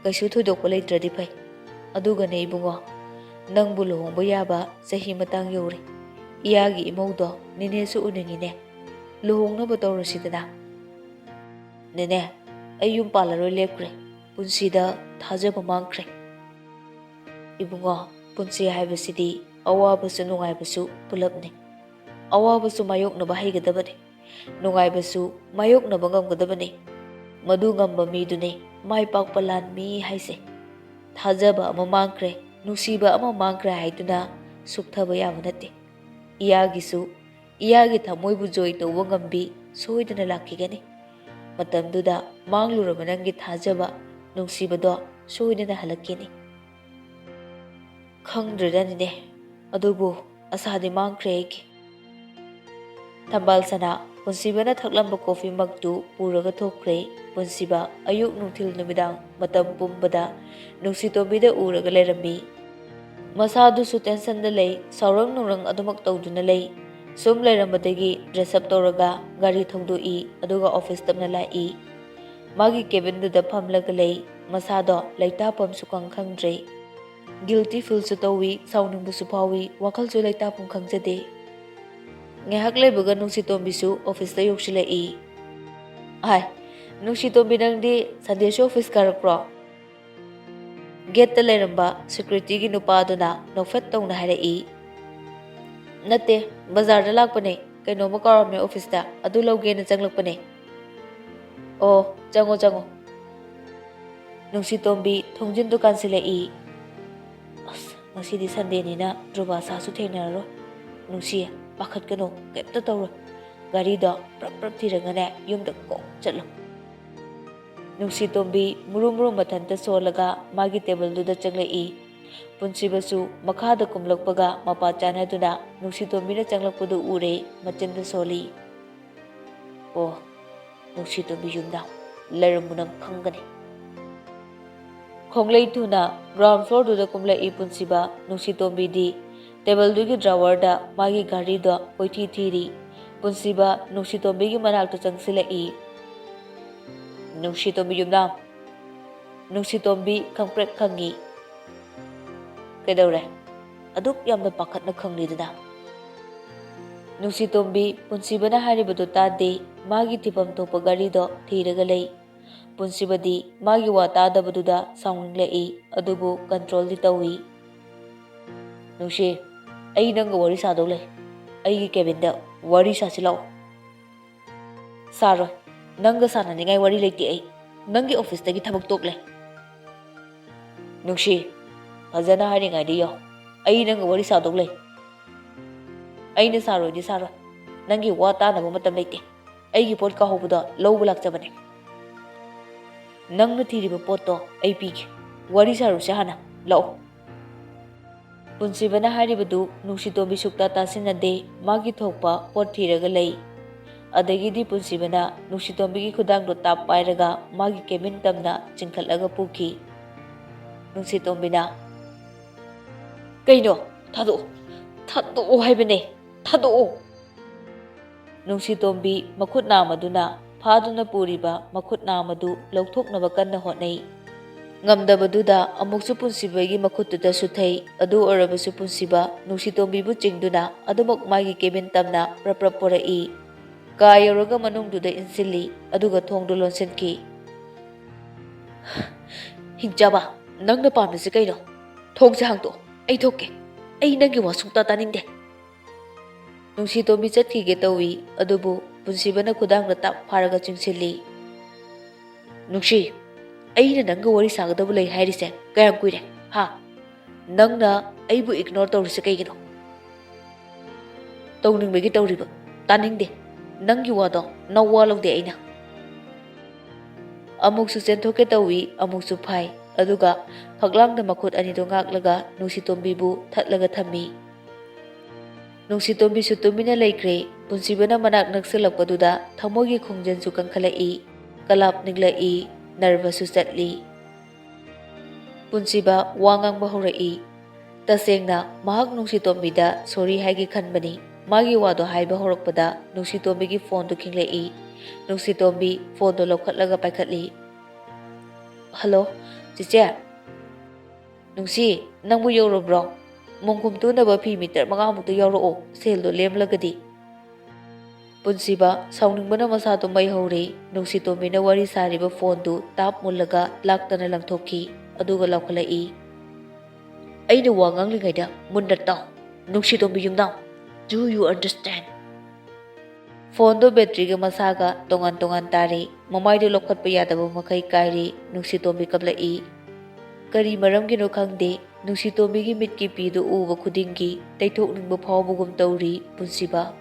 ꯀꯩꯁꯨ ꯊꯣꯏꯗꯣꯛꯄ ꯂꯩꯇ꯭ꯔꯗꯤ ꯐꯩ꯫ ꯑꯗꯨꯒꯅꯦ ꯏꯕꯨꯡꯉꯣ, ꯅꯪꯕꯨ ꯂꯨꯍꯣꯡꯕ ꯌꯥꯕ ꯆꯍꯤ ꯃꯇꯥꯡ ꯌꯧꯔꯦ꯫ ꯏꯌꯥꯒꯤ ꯏꯃꯧꯗꯣ ꯅꯦꯅꯦꯁꯨ ꯎꯅꯤꯡꯉꯤꯅꯦ꯫ ꯂꯨꯍꯣꯡꯅꯕ ꯇꯧꯔꯁꯤꯗꯅ꯫" "ꯅꯦꯅꯦ, ꯑꯩ ꯌꯨꯝ ꯄꯥꯜꯂꯔꯣꯏ ꯂꯦꯞꯈ꯭ꯔꯦ꯫ ꯄꯨꯟꯁꯤꯗ ꯊꯥꯖꯕ ꯃꯥꯡꯈ꯭ꯔꯦ꯫" "ꯏꯕꯨꯡꯉꯣ, ꯄꯨꯟꯁꯤ ꯍꯥꯏꯕꯁꯤꯗꯤ ꯑꯋꯥꯕꯁꯨ ꯅꯨꯡꯉꯥꯏꯕꯁꯨ ꯄꯨꯂꯞꯅꯤ꯫ ꯑꯋꯥꯕꯁꯨ ꯃꯥꯌꯣꯛꯅꯕ ꯍꯩꯒꯗꯕꯅꯤ, ꯅꯨꯡꯉꯥꯏꯕꯁꯨ ꯃꯥꯌꯣꯛꯅꯕ ꯉꯝꯒꯗꯕꯅꯤ꯫ ꯃꯗꯨ ꯉꯝꯕ ꯃꯤꯗꯨꯅꯤ ꯃꯥꯏ ꯄꯥꯛꯄ ꯂꯥꯟꯃꯤ ꯍꯥꯏꯁꯦ꯫ ꯊꯥꯖꯕ ꯑꯃ ꯃꯥꯡꯈ꯭ꯔꯦ, ꯅꯨꯡꯁꯤꯕ ꯑꯃ ꯃꯥꯡꯈ꯭ꯔꯦ ꯍꯥꯏꯗꯨꯅ ꯁꯨꯛꯊꯕ ꯌꯥꯕ ꯅꯠꯇꯦ꯫ ꯏꯌꯥꯒꯤꯁꯨ, ꯏꯌꯥꯒꯤ ꯊꯃꯣꯏꯕꯨ ꯖꯣꯏ ꯇꯧꯕ ꯉꯝꯕꯤ ꯁꯣꯏꯗꯅ ꯂꯥꯛꯈꯤꯒꯅꯤ꯫ ꯃꯇꯝꯗꯨꯗ ꯃꯥꯡꯂꯨꯔꯕ ꯅꯪꯒꯤ ꯊꯥꯖꯕ, ꯅꯨꯡꯁꯤꯕꯗꯣ ꯁꯣꯏꯗꯅ ꯍꯜꯂꯛꯈꯤꯅꯤ꯫" "ꯈꯪꯗ꯭ꯔꯦꯗ ꯅꯤꯅꯦ, ꯑꯗꯨꯕꯨ ꯑꯁꯥꯗꯤ ꯃꯥꯡꯈ꯭ꯔꯦ ꯑꯩꯒꯤ꯫" ꯊꯝꯕꯥꯜ ꯁꯅꯥ ꯄꯨꯟꯁꯤꯕꯅ ꯊꯛꯂꯝꯕ ꯀꯣꯐꯤ ꯃꯛꯇꯨ ꯄꯨꯔꯒ ꯊꯣꯛꯈ꯭ꯔꯦ꯫ ꯄꯨꯟꯁꯤꯕ ꯑꯌꯨꯛ, ꯅꯨꯡꯊꯤꯜ, ꯅꯨꯃꯤꯗꯥꯡ ꯃꯇꯝ ꯄꯨꯝꯕꯗ ꯅꯨꯡꯁꯤꯇꯣꯝꯕꯤꯗ ꯎꯔꯒ ꯂꯩꯔꯝꯃꯤ꯫ ꯃꯁꯥꯗꯨꯁꯨ ꯇꯦꯟꯁꯟꯗ ꯂꯩ, ꯁꯥꯎꯔꯪ ꯅꯨꯡꯔꯪ ꯑꯗꯨꯃꯛ ꯇꯧꯗꯨꯅ ꯂꯩ꯫ ꯁꯨꯝ ꯂꯩꯔꯝꯕꯗꯒꯤ dress up ꯇꯧꯔꯒ ꯒꯥꯔꯤ ꯊꯧꯗꯣꯛꯏ, ꯑꯗꯨꯒ office ꯇꯞꯅ ꯂꯥꯛꯏ꯫ ꯃꯥꯒꯤ cabin ꯗꯨꯗ ꯐꯝꯂꯒ ꯂꯩ꯫ ꯃꯁꯥꯗꯣ ꯂꯩꯇꯥꯐꯝ ꯁꯨꯈꯪ ꯈꯪꯗ꯭ꯔꯦ꯫ Guilty feel ꯁꯨ ꯇꯧꯏ, ꯁꯥꯎꯅꯤꯡꯕꯁꯨ ꯐꯥꯎꯏ, ꯋꯥꯈꯜꯁꯨ ꯂꯩꯇꯥꯐꯝ ꯈꯪꯖꯗꯦ꯫ ꯉꯥꯏꯍꯥꯛ ꯂꯩꯕꯒ ꯅꯨꯡꯁꯤꯇꯣꯝꯕꯤꯁꯨ office ꯇ ꯌꯧꯁꯤꯜꯂꯛꯏ꯫ "ꯍꯥꯏ, ꯅꯨꯡꯁꯤꯇꯣꯝꯕꯤ, ꯅꯪꯗꯤ Sunday ꯁꯨ office ꯀꯥꯔꯛꯄ꯭ꯔꯣ?" Gate ꯇ ꯂꯩꯔꯝꯕ security ꯒꯤ ꯅꯨꯄꯥꯗꯨꯅ ꯅꯣꯛꯐꯦꯠ ꯇꯧꯅ ꯍꯥꯏꯔꯛꯏ꯫ "ꯅꯠꯇꯦ, ꯕꯖꯥꯔꯗ ꯂꯥꯛꯄꯅꯦ, ꯀꯩꯅꯣꯝꯃ ꯀꯥꯎꯔꯝꯃꯦ office ꯇ, ꯑꯗꯨ ꯂꯧꯒꯦꯅ ꯆꯪꯂꯛꯄꯅꯦ꯫" "ꯑꯣ, ꯆꯪꯉꯣ, ꯆꯪꯉꯣ꯫" ꯅꯨꯡꯁꯤꯇꯣꯝꯕꯤ ꯊꯣꯡꯖꯤꯟꯗꯨ ꯀꯥꯟꯁꯤꯜꯂꯛꯏ꯫ "ꯑꯁ, ꯉꯁꯤꯗꯤ Sunday ꯅꯤꯅ ꯙ꯭ꯔꯨꯕ ꯁꯥꯁꯨ ꯊꯦꯡꯅꯔꯔꯣꯏ꯫ ꯅꯨꯡꯁꯤ, ꯄꯥꯈꯠꯀꯅꯨ, ꯀꯩꯝꯇ ꯇꯧꯔꯣꯏ꯫ ꯒꯥꯔꯤꯗꯣ ꯄ꯭ꯔꯞ ꯄ꯭ꯔꯞ ꯊꯤꯔꯒꯅꯦ, ꯌꯨꯝꯗ ꯀꯣꯛ ꯆꯠꯂꯣ꯫" ꯅꯨꯡꯁꯤꯇꯣꯝꯕꯤ ꯃꯨꯔꯨ ꯃꯨꯔꯨ ꯃꯊꯟꯇ ꯁꯣꯜꯂꯒ ꯃꯥꯒꯤ table ꯗꯨꯗ ꯆꯪꯂꯛꯏ꯫ ꯄꯨꯟꯁꯤꯕꯁꯨ ꯃꯈꯥꯗ ꯀꯨꯝꯂꯛꯄꯒ ꯃꯄꯥ ꯆꯥꯟꯅꯗꯨꯅ ꯅꯨꯡꯁꯤꯇꯣꯝꯕꯤꯅ ꯆꯪꯂꯛꯄꯗꯨ ꯎꯔꯦ, ꯃꯆꯤꯟꯗ ꯁꯣꯜꯂꯤ꯫ "ꯑꯣ, ꯅꯨꯡꯁꯤꯇꯣꯝꯕꯤ ꯌꯨꯝꯗ ꯂꯩꯔꯝꯃꯨ, ꯅꯪ ꯈꯪꯒꯅꯤ꯫" ꯈꯣꯡꯂꯩ ꯊꯨꯅ ground floor ꯗꯨꯗ ꯀꯨꯝꯂꯛꯏ ꯄꯨꯟꯁꯤꯕ꯫ ꯅꯨꯡꯁꯤꯇꯣꯝꯕꯤꯗꯤ table ꯗꯨꯒꯤ drawer ꯗ ꯃꯥꯒꯤ ꯘꯔꯤꯗꯣ ꯀꯣꯏꯊꯤ ꯊꯤꯔꯤ꯫ ꯄꯨꯟꯁꯤꯕ ꯅꯨꯡꯁꯤꯇꯣꯝꯕꯤꯒꯤ ꯃꯅꯥꯛꯇ ꯆꯪꯁꯤꯜꯂꯛꯏ꯫ "ꯅꯨꯡꯁꯤꯇꯣꯝꯕꯤ ꯌꯨꯝꯅꯥꯝ꯫" ꯅꯨꯡꯁꯤꯇꯣꯝꯕꯤ ꯈꯪꯄ꯭ꯔꯦꯛ ꯈꯪꯉꯤ꯫ "ꯀꯩꯗꯧꯔꯦ? ꯑꯗꯨꯛ ꯌꯥꯝꯅ ꯄꯥꯈꯠꯅ ꯈꯪꯂꯤꯗꯨꯅ?" ꯅꯨꯡꯁꯤꯇꯣꯝꯕꯤ ꯄꯨꯟꯁꯤꯕꯅ ꯍꯥꯏꯔꯤꯕꯗꯨ ꯇꯥꯗꯦ꯫ ꯃꯥꯒꯤ ꯊꯤꯐꯝ ꯊꯣꯛꯄ ꯘꯔꯤꯗꯣ ꯊꯤꯔꯒ ꯂꯩ꯫ ꯄꯨꯟꯁꯤꯕꯗꯤ ꯃꯥꯒꯤ ꯋꯥ ꯇꯥꯗꯕꯗꯨꯗ ꯁꯥꯎꯅꯤꯡꯂꯛꯏ, ꯑꯗꯨꯕꯨ control ꯗꯤ ꯇꯧꯏ꯫ "ꯅꯨꯡꯁꯤ, ꯑꯩ ꯅꯪꯒ ꯋꯥꯔꯤ ꯁꯥꯗꯧ ꯂꯩ꯫ ꯑꯩꯒꯤ cabin ꯗ ꯋꯥꯔꯤ ꯁꯥꯁꯤ ꯂꯥꯛꯑꯣ꯫" "ꯁꯥꯔꯣꯏ꯫ ꯅꯪꯒ ꯁꯥꯟꯅꯅꯤꯡꯉꯥꯏ ꯋꯥꯔꯤ ꯂꯩꯇꯦ ꯑꯩ꯫ ꯅꯪꯒꯤ office ꯇꯒꯤ ꯊꯕꯛ ꯇꯣꯛꯂꯦ꯫" "ꯅꯨꯡꯁꯤ, ꯐꯖꯅ ꯍꯥꯏꯔꯤꯉꯩꯗ ꯌꯥꯎ꯫ ꯑꯩ ꯅꯪꯒ ꯋꯥꯔꯤ ꯁꯥꯗꯧ ꯂꯩ꯫" "ꯑꯩꯅ ꯁꯥꯔꯣꯏꯗꯤ ꯁꯥꯔꯣꯏ꯫ ꯅꯪꯒꯤ ꯋꯥ ꯇꯥꯅꯕ ꯃꯇꯝ ꯂꯩꯇꯦ꯫ ꯑꯩꯒꯤ ꯄꯣꯠ ꯀꯥꯎꯍꯧꯕꯗꯣ ꯂꯧꯕ ꯂꯥꯛꯆꯕꯅꯦ꯫" "ꯅꯪꯅ ꯊꯤꯔꯤꯕ ꯄꯣꯠꯇꯣ ꯑꯩ ꯄꯤꯒꯦ꯫ ꯋꯥꯔꯤ ꯁꯥꯔꯨꯁꯦ ꯍꯥꯟꯅ꯫ ꯂꯥꯛꯑꯣ꯫" ꯄꯨꯟꯁꯤꯕꯅ ꯍꯥꯏꯔꯤꯕꯗꯨ ꯅꯨꯡꯁꯤꯇꯣꯝꯕꯤ ꯁꯨꯛꯇꯥ ꯇꯥꯁꯤꯟꯅꯗꯦ꯫ ꯃꯥꯒꯤ ꯊꯣꯛꯄ ꯄꯣꯠ ꯊꯤꯔꯒ ꯂꯩ꯫ ꯑꯗꯒꯤꯗꯤ ꯄꯨꯟꯁꯤꯕꯅ ꯅꯨꯡꯁꯤꯇꯣꯝꯕꯤꯒꯤ ꯈꯨꯗꯥꯡꯗꯣ ꯇꯥꯞ ꯄꯥꯏꯔꯒ ꯃꯥꯒꯤ cabin ꯇꯝꯅ ꯆꯤꯡꯈꯠꯂꯒ ꯄꯨꯈꯤ꯫ ꯅꯨꯡꯁꯤꯇꯣꯝꯕꯤꯅ, "ꯀꯩꯅꯣ? ꯊꯥꯗꯣꯛꯑꯣ꯫ ꯊꯥꯗꯣꯛꯑꯣ ꯍꯥꯏꯕꯅꯦ꯫ ꯊꯥꯗꯣꯛꯑꯣ!" ꯅꯨꯡꯁꯤꯇꯣꯝꯕꯤ ꯃꯈꯨꯠ ꯅꯥꯝꯃꯗꯨꯅ ꯐꯥꯗꯨꯅ ꯄꯨꯔꯤꯕ ꯃꯈꯨꯠ ꯅꯥꯝꯃꯗꯨ ꯂꯧꯊꯣꯛꯅꯕ ꯀꯟꯅ ꯍꯣꯠꯅꯩ꯫ ꯉꯝꯗꯕꯗꯨꯗ ꯑꯃꯨꯛꯁꯨ ꯄꯨꯟꯁꯤꯕꯒꯤ ꯃꯈꯨꯠꯇꯨꯗꯁꯨ ꯊꯩ꯫ ꯑꯗꯨ ꯑꯣꯏꯔꯕꯁꯨ ꯄꯨꯟꯁꯤꯕ ꯅꯨꯡꯁꯤꯇꯣꯝꯕꯤꯕꯨ ꯆꯤꯡꯗꯨꯅ ꯑꯗꯨꯃꯛ ꯃꯥꯒꯤ ꯀꯦꯕꯤꯟ ꯇꯝꯅ ꯄ꯭ꯔꯞ ꯄ꯭ꯔꯞ ꯄꯣꯔꯛꯏ꯫ ꯀꯥ ꯌꯧꯔꯒ ꯃꯅꯨꯡꯗꯨꯗ ꯏꯟꯁꯤꯜꯂꯤ, ꯑꯗꯨꯒ ꯊꯣꯡꯗꯨ ꯂꯣꯟꯁꯤꯟꯈꯤ꯫ "ꯍꯤꯡꯆꯥꯕ, ꯅꯪꯅ ꯄꯥꯝꯃꯤꯁꯤ ꯀꯩꯅꯣ? ꯊꯣꯡꯁꯦ ꯍꯥꯡꯗꯣꯛꯑꯣ, ꯑꯩ ꯊꯣꯛꯀꯦ꯫ ꯑꯩ ꯅꯪꯒꯤ ꯋꯥ ꯁꯨꯡꯇꯥ ꯇꯥꯅꯤꯡꯗꯦ꯫" ꯅꯨꯡꯁꯤꯇꯣꯝꯕꯤ ꯆꯠꯈꯤꯒꯦ ꯇꯧꯏ, ꯑꯗꯨꯕꯨ ꯄꯨꯟꯁꯤꯕꯅ ꯈꯨꯗꯥꯡꯗ ꯇꯥꯞ ꯐꯥꯔꯒ ꯆꯤꯡꯁꯤꯜꯂꯤ꯫ "ꯅꯨꯡꯁꯤ, ꯑꯩꯅ ꯅꯪꯒ ꯋꯥꯔꯤ ꯁꯥꯒꯗꯕ ꯂꯩ ꯍꯥꯏꯔꯤꯁꯦ ꯀꯌꯥꯝ ꯀꯨꯏꯔꯦ, ꯍꯥ? ꯅꯪꯅ ꯑꯩꯕꯨ ꯏꯒꯅꯣꯔ ꯇꯧꯔꯤꯁꯦ ꯀꯩꯒꯤꯅꯣ?" "ꯇꯧꯅꯤꯡꯕꯒꯤ ꯇꯧꯔꯤꯕ꯫ ꯇꯥꯅꯤꯡꯗꯦ꯫ ꯅꯪꯒꯤ ꯋꯥꯗꯣ ꯅꯋꯥ ꯂꯧꯗꯦ ꯑꯩꯅ꯫" ꯑꯃꯨꯛꯁꯨ ꯆꯦꯟꯊꯣꯛꯀꯦ ꯇꯧꯏ, ꯑꯃꯨꯛꯁꯨ ꯐꯥꯏ, ꯑꯗꯨꯒ ꯐꯛꯂꯥꯡꯗ ꯃꯈꯨꯠ ꯑꯅꯤꯗꯨ ꯉꯥꯛꯂꯒ ꯅꯨꯡꯁꯤꯇꯣꯝꯕꯤꯕꯨ ꯊꯠꯂꯒ ꯊꯝꯃꯤ꯫ ꯅꯨꯡꯁꯤꯇꯣꯝꯕꯤꯁꯨ ꯇꯨꯃꯤꯟꯅ ꯂꯩꯈ꯭ꯔꯦ꯫ ꯄꯨꯟꯁꯤꯕꯅ ꯃꯅꯥꯛ ꯅꯛꯁꯤꯜꯂꯛꯄꯗꯨꯗ ꯊꯃꯣꯏꯒꯤ ꯈꯣꯡꯖꯦꯜꯁꯨ ꯀꯟꯈꯠꯂꯛꯏ, ꯀꯂꯥꯞ ꯅꯤꯛꯂꯛꯏ, ꯅꯔꯚꯁꯁꯨ ꯆꯠꯂꯤ꯫ ꯄꯨꯟꯁꯤꯕ ꯋꯥ ꯉꯥꯡꯕ ꯍꯧꯔꯛꯏ꯫ ꯇꯁꯦꯡꯅ ꯃꯍꯥꯛ ꯅꯨꯡꯁꯤꯇꯣꯝꯕꯤꯗ ꯁꯣꯔꯤ ꯍꯥꯏꯒꯦ ꯈꯟꯕꯅꯤ꯫ ꯃꯥꯒꯤ ꯋꯥꯗꯣ ꯍꯥꯏꯕ ꯍꯧꯔꯛꯄꯗ ꯅꯨꯡꯁꯤꯇꯣꯝꯕꯤꯒꯤ ꯐꯣꯟꯗꯨ ꯈꯤꯡꯂꯛꯏ꯫ ꯅꯨꯡꯁꯤꯇꯣꯝꯕꯤ ꯐꯣꯟꯗꯣ ꯂꯧꯈꯠꯂꯒ ꯄꯥꯏꯈꯠꯂꯤ꯫ "ꯍꯜꯂꯣ, ꯆꯤꯆꯦ꯫" "ꯅꯨꯡꯁꯤ, ꯅꯪꯕꯨ ꯌꯧꯔꯕ꯭ꯔꯣ? ꯃꯣꯡꯈꯨꯝ ꯇꯨꯅꯕ ꯐꯤ ꯃꯤꯇꯔ ꯃꯉꯥꯃꯨꯛꯇ ꯌꯥꯎꯔꯛꯑꯣ, ꯁꯦꯜꯗꯣ ꯂꯦꯝꯂꯒꯗꯤ꯫" ꯄꯨꯟꯁꯤꯕ ꯁꯥꯎꯅꯤꯡꯕꯅ ꯃꯁꯥꯗꯨ ꯃꯩ ꯍꯧꯔꯦ꯫ ꯅꯨꯡꯁꯤꯇꯣꯝꯕꯤꯅ ꯋꯥꯔꯤ ꯁꯥꯔꯤꯕ ꯐꯣꯟꯗꯨ ꯇꯥꯞ ꯃꯨꯜꯂꯒ ꯂꯥꯛꯇꯅ ꯂꯪꯊꯣꯛꯈꯤ, ꯑꯗꯨꯒ ꯂꯥꯎꯈꯠꯂꯛꯏ꯫ "ꯑꯩꯅ ꯋꯥ ꯉꯥꯡꯂꯤꯉꯩꯗ ꯃꯨꯟꯅ ꯇꯥꯎ, ꯅꯨꯡꯁꯤꯇꯣꯝꯕꯤ ꯌꯨꯝꯅꯥꯎ꯫ Do you understand?" ꯐꯣꯟꯗꯣ ꯕꯦꯇ꯭ꯔꯤꯒ ꯃꯁꯥꯒ ꯇꯣꯉꯥꯟ ꯇꯣꯉꯥꯟ ꯇꯥꯔꯦ꯫ ꯃꯃꯥꯏꯗꯨ ꯂꯧꯈꯠꯄ ꯌꯥꯗꯕ ꯃꯈꯩ ꯀꯥꯏꯔꯦ꯫ ꯅꯨꯡꯁꯤꯇꯣꯝꯕꯤ ꯀꯞꯂꯛꯏ꯫ ꯀꯔꯤ ꯃꯔꯝꯒꯤꯅꯣ ꯈꯪꯗꯦ, ꯅꯨꯡꯁꯤꯇꯣꯝꯕꯤꯒꯤ ꯃꯤꯠꯀꯤ ꯄꯤꯗꯨ ꯎꯕ ꯈꯨꯗꯤꯡꯒꯤ ꯇꯩꯊꯣꯛꯅꯤꯡꯕ ꯐꯥꯎꯕꯒꯨꯝ ꯇꯧꯔꯤ ꯄꯨꯟꯁꯤꯕ꯫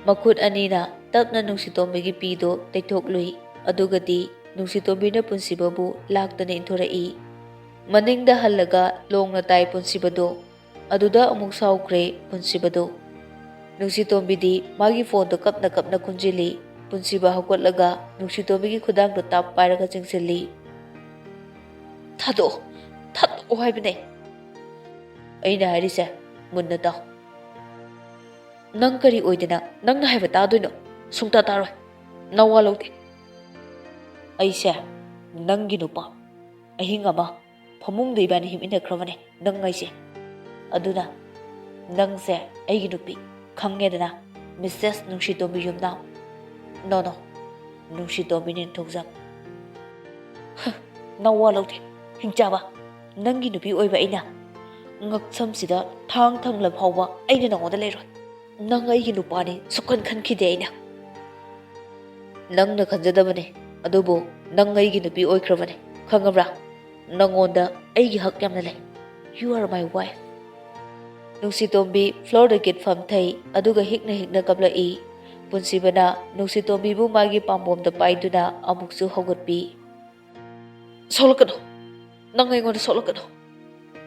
ꯃꯈꯨꯠ ꯑꯅꯤꯅ ꯇꯞꯅ ꯅꯨꯡꯁꯤꯇꯣꯝꯕꯤꯒꯤ ꯄꯤꯗꯣ ꯇꯩꯊꯣꯛꯂꯨꯏ꯫ ꯑꯗꯨꯒꯗꯤ ꯅꯨꯡꯁꯤꯇꯣꯝꯕꯤꯅ ꯄꯨꯟꯁꯤꯕꯕꯨ ꯂꯥꯛꯇꯅ ꯏꯟꯊꯣꯔꯛꯏ꯫ ꯃꯅꯤꯡꯗ ꯍꯜꯂꯒ ꯂꯣꯡꯅ ꯇꯥꯏ ꯄꯨꯟꯁꯤꯕꯗꯣ꯫ ꯑꯗꯨꯗ ꯑꯃꯨꯛ ꯁꯥꯎꯈ꯭ꯔꯦ ꯄꯨꯟꯁꯤꯕꯗꯣ꯫ ꯅꯨꯡꯁꯤꯇꯣꯝꯕꯤꯗꯤ ꯃꯥꯒꯤ ꯐꯣꯟꯗꯣ ꯀꯞꯅ ꯀꯞꯅ ꯈꯨꯟꯖꯤꯜꯂꯤ꯫ ꯄꯨꯟꯁꯤꯕ ꯍꯧꯒꯠꯂꯒ ꯅꯨꯡꯁꯤꯇꯣꯝꯕꯤꯒꯤ ꯈꯨꯗꯥꯡꯗꯣ ꯇꯥꯞ ꯄꯥꯏꯔꯒ ꯆꯤꯡꯁꯤꯜꯂꯤ꯫ "ꯊꯥꯗꯣꯛꯑꯣ, ꯊꯥꯗꯣꯛꯑꯣ ꯍꯥꯏꯕꯅꯦ꯫ ꯑꯩꯅ ꯍꯥꯏꯔꯤꯁꯦ ꯃꯨꯟꯅ ꯇꯥꯎ꯫" ꯅꯪ ꯀꯔꯤ ꯑꯣꯏꯗꯅ ꯅꯪꯅ ꯍꯥꯏꯕ ꯇꯥꯗꯣꯏꯅꯣ? ꯁꯨꯡꯇꯥ ꯇꯥꯔꯣꯏ꯫ ꯅꯋꯥ ꯂꯧꯗꯦ꯫ ꯑꯩꯁꯦ ꯅꯪꯒꯤ ꯅꯨꯄꯥ꯫ ꯑꯍꯤꯡ ꯑꯃ ꯐꯃꯨꯡꯗ ꯏꯕꯥꯅꯤ ꯍꯤꯞꯃꯤꯟꯅꯈ꯭ꯔꯕꯅꯦ, ꯅꯪ ꯑꯩꯁꯦ꯫ ꯑꯗꯨꯅ ꯅꯪꯁꯦ ꯑꯩꯒꯤ ꯅꯨꯄꯤ ꯈꯪꯉꯦꯗꯅ, ꯃꯤꯁꯦꯁ ꯅꯨꯡꯁꯤꯇꯣꯝꯕꯤ ꯌꯨꯝꯅꯥꯝ꯫ ꯅꯣ, ꯅꯣ, ꯅꯨꯡꯁꯤꯇꯣꯝꯕꯤ ꯅꯤꯡꯊꯧꯖꯝ꯫ ꯍ, ꯅꯋꯥ ꯂꯧꯗꯦ, ꯍꯤꯡꯆꯥꯕ꯫ ꯅꯪꯒꯤ ꯅꯨꯄꯤ ꯑꯣꯏꯕ ꯑꯩꯅ ꯉꯛꯁꯝꯁꯤꯗ ꯊꯥꯡ ꯊꯝꯂ ꯐꯥꯎꯕ ꯑꯩꯅ ꯅꯉꯣꯟꯗ ꯂꯩꯔꯣꯏ꯫ ꯅꯪ ꯑꯩꯒꯤ ꯅꯨꯄꯥꯅꯤ ꯁꯨꯛꯈꯟ ꯈꯟꯈꯤꯗꯦ ꯑꯩꯅ꯫ ꯅꯪꯅ ꯈꯟꯖꯗꯕꯅꯦ, ꯑꯗꯨꯕꯨ ꯅꯪ ꯑꯩꯒꯤ ꯅꯨꯄꯤ ꯑꯣꯏꯈ꯭ꯔꯕꯅꯦ, ꯈꯪꯉꯕ꯭ꯔꯥ? ꯅꯪꯉꯣꯟꯗ ꯑꯩꯒꯤ ꯍꯛ ꯌꯥꯝꯅ ꯂꯩ꯫ You are my wife꯫ ꯅꯨꯡꯁꯤꯇꯣꯝꯕꯤ floorꯗ ꯀꯤꯠ ꯐꯝꯊꯩ, ꯑꯗꯨꯒ ꯍꯤꯛꯅ ꯍꯤꯛꯅ ꯀꯞꯂꯛꯏ꯫ ꯄꯨꯟꯁꯤꯕꯅ ꯅꯨꯡꯁꯤꯇꯣꯝꯕꯤꯕꯨ ꯃꯥꯒꯤ ꯄꯥꯝꯕꯣꯝꯗ ꯄꯥꯏꯗꯨꯅ ꯑꯃꯨꯛꯁꯨ ꯍꯧꯒꯠꯄꯤ꯫ ꯁꯣꯛꯂꯛꯀꯅꯨ, ꯅꯪ ꯑꯩꯉꯣꯟꯗ ꯁꯣꯛꯂꯛꯀꯅꯨ꯫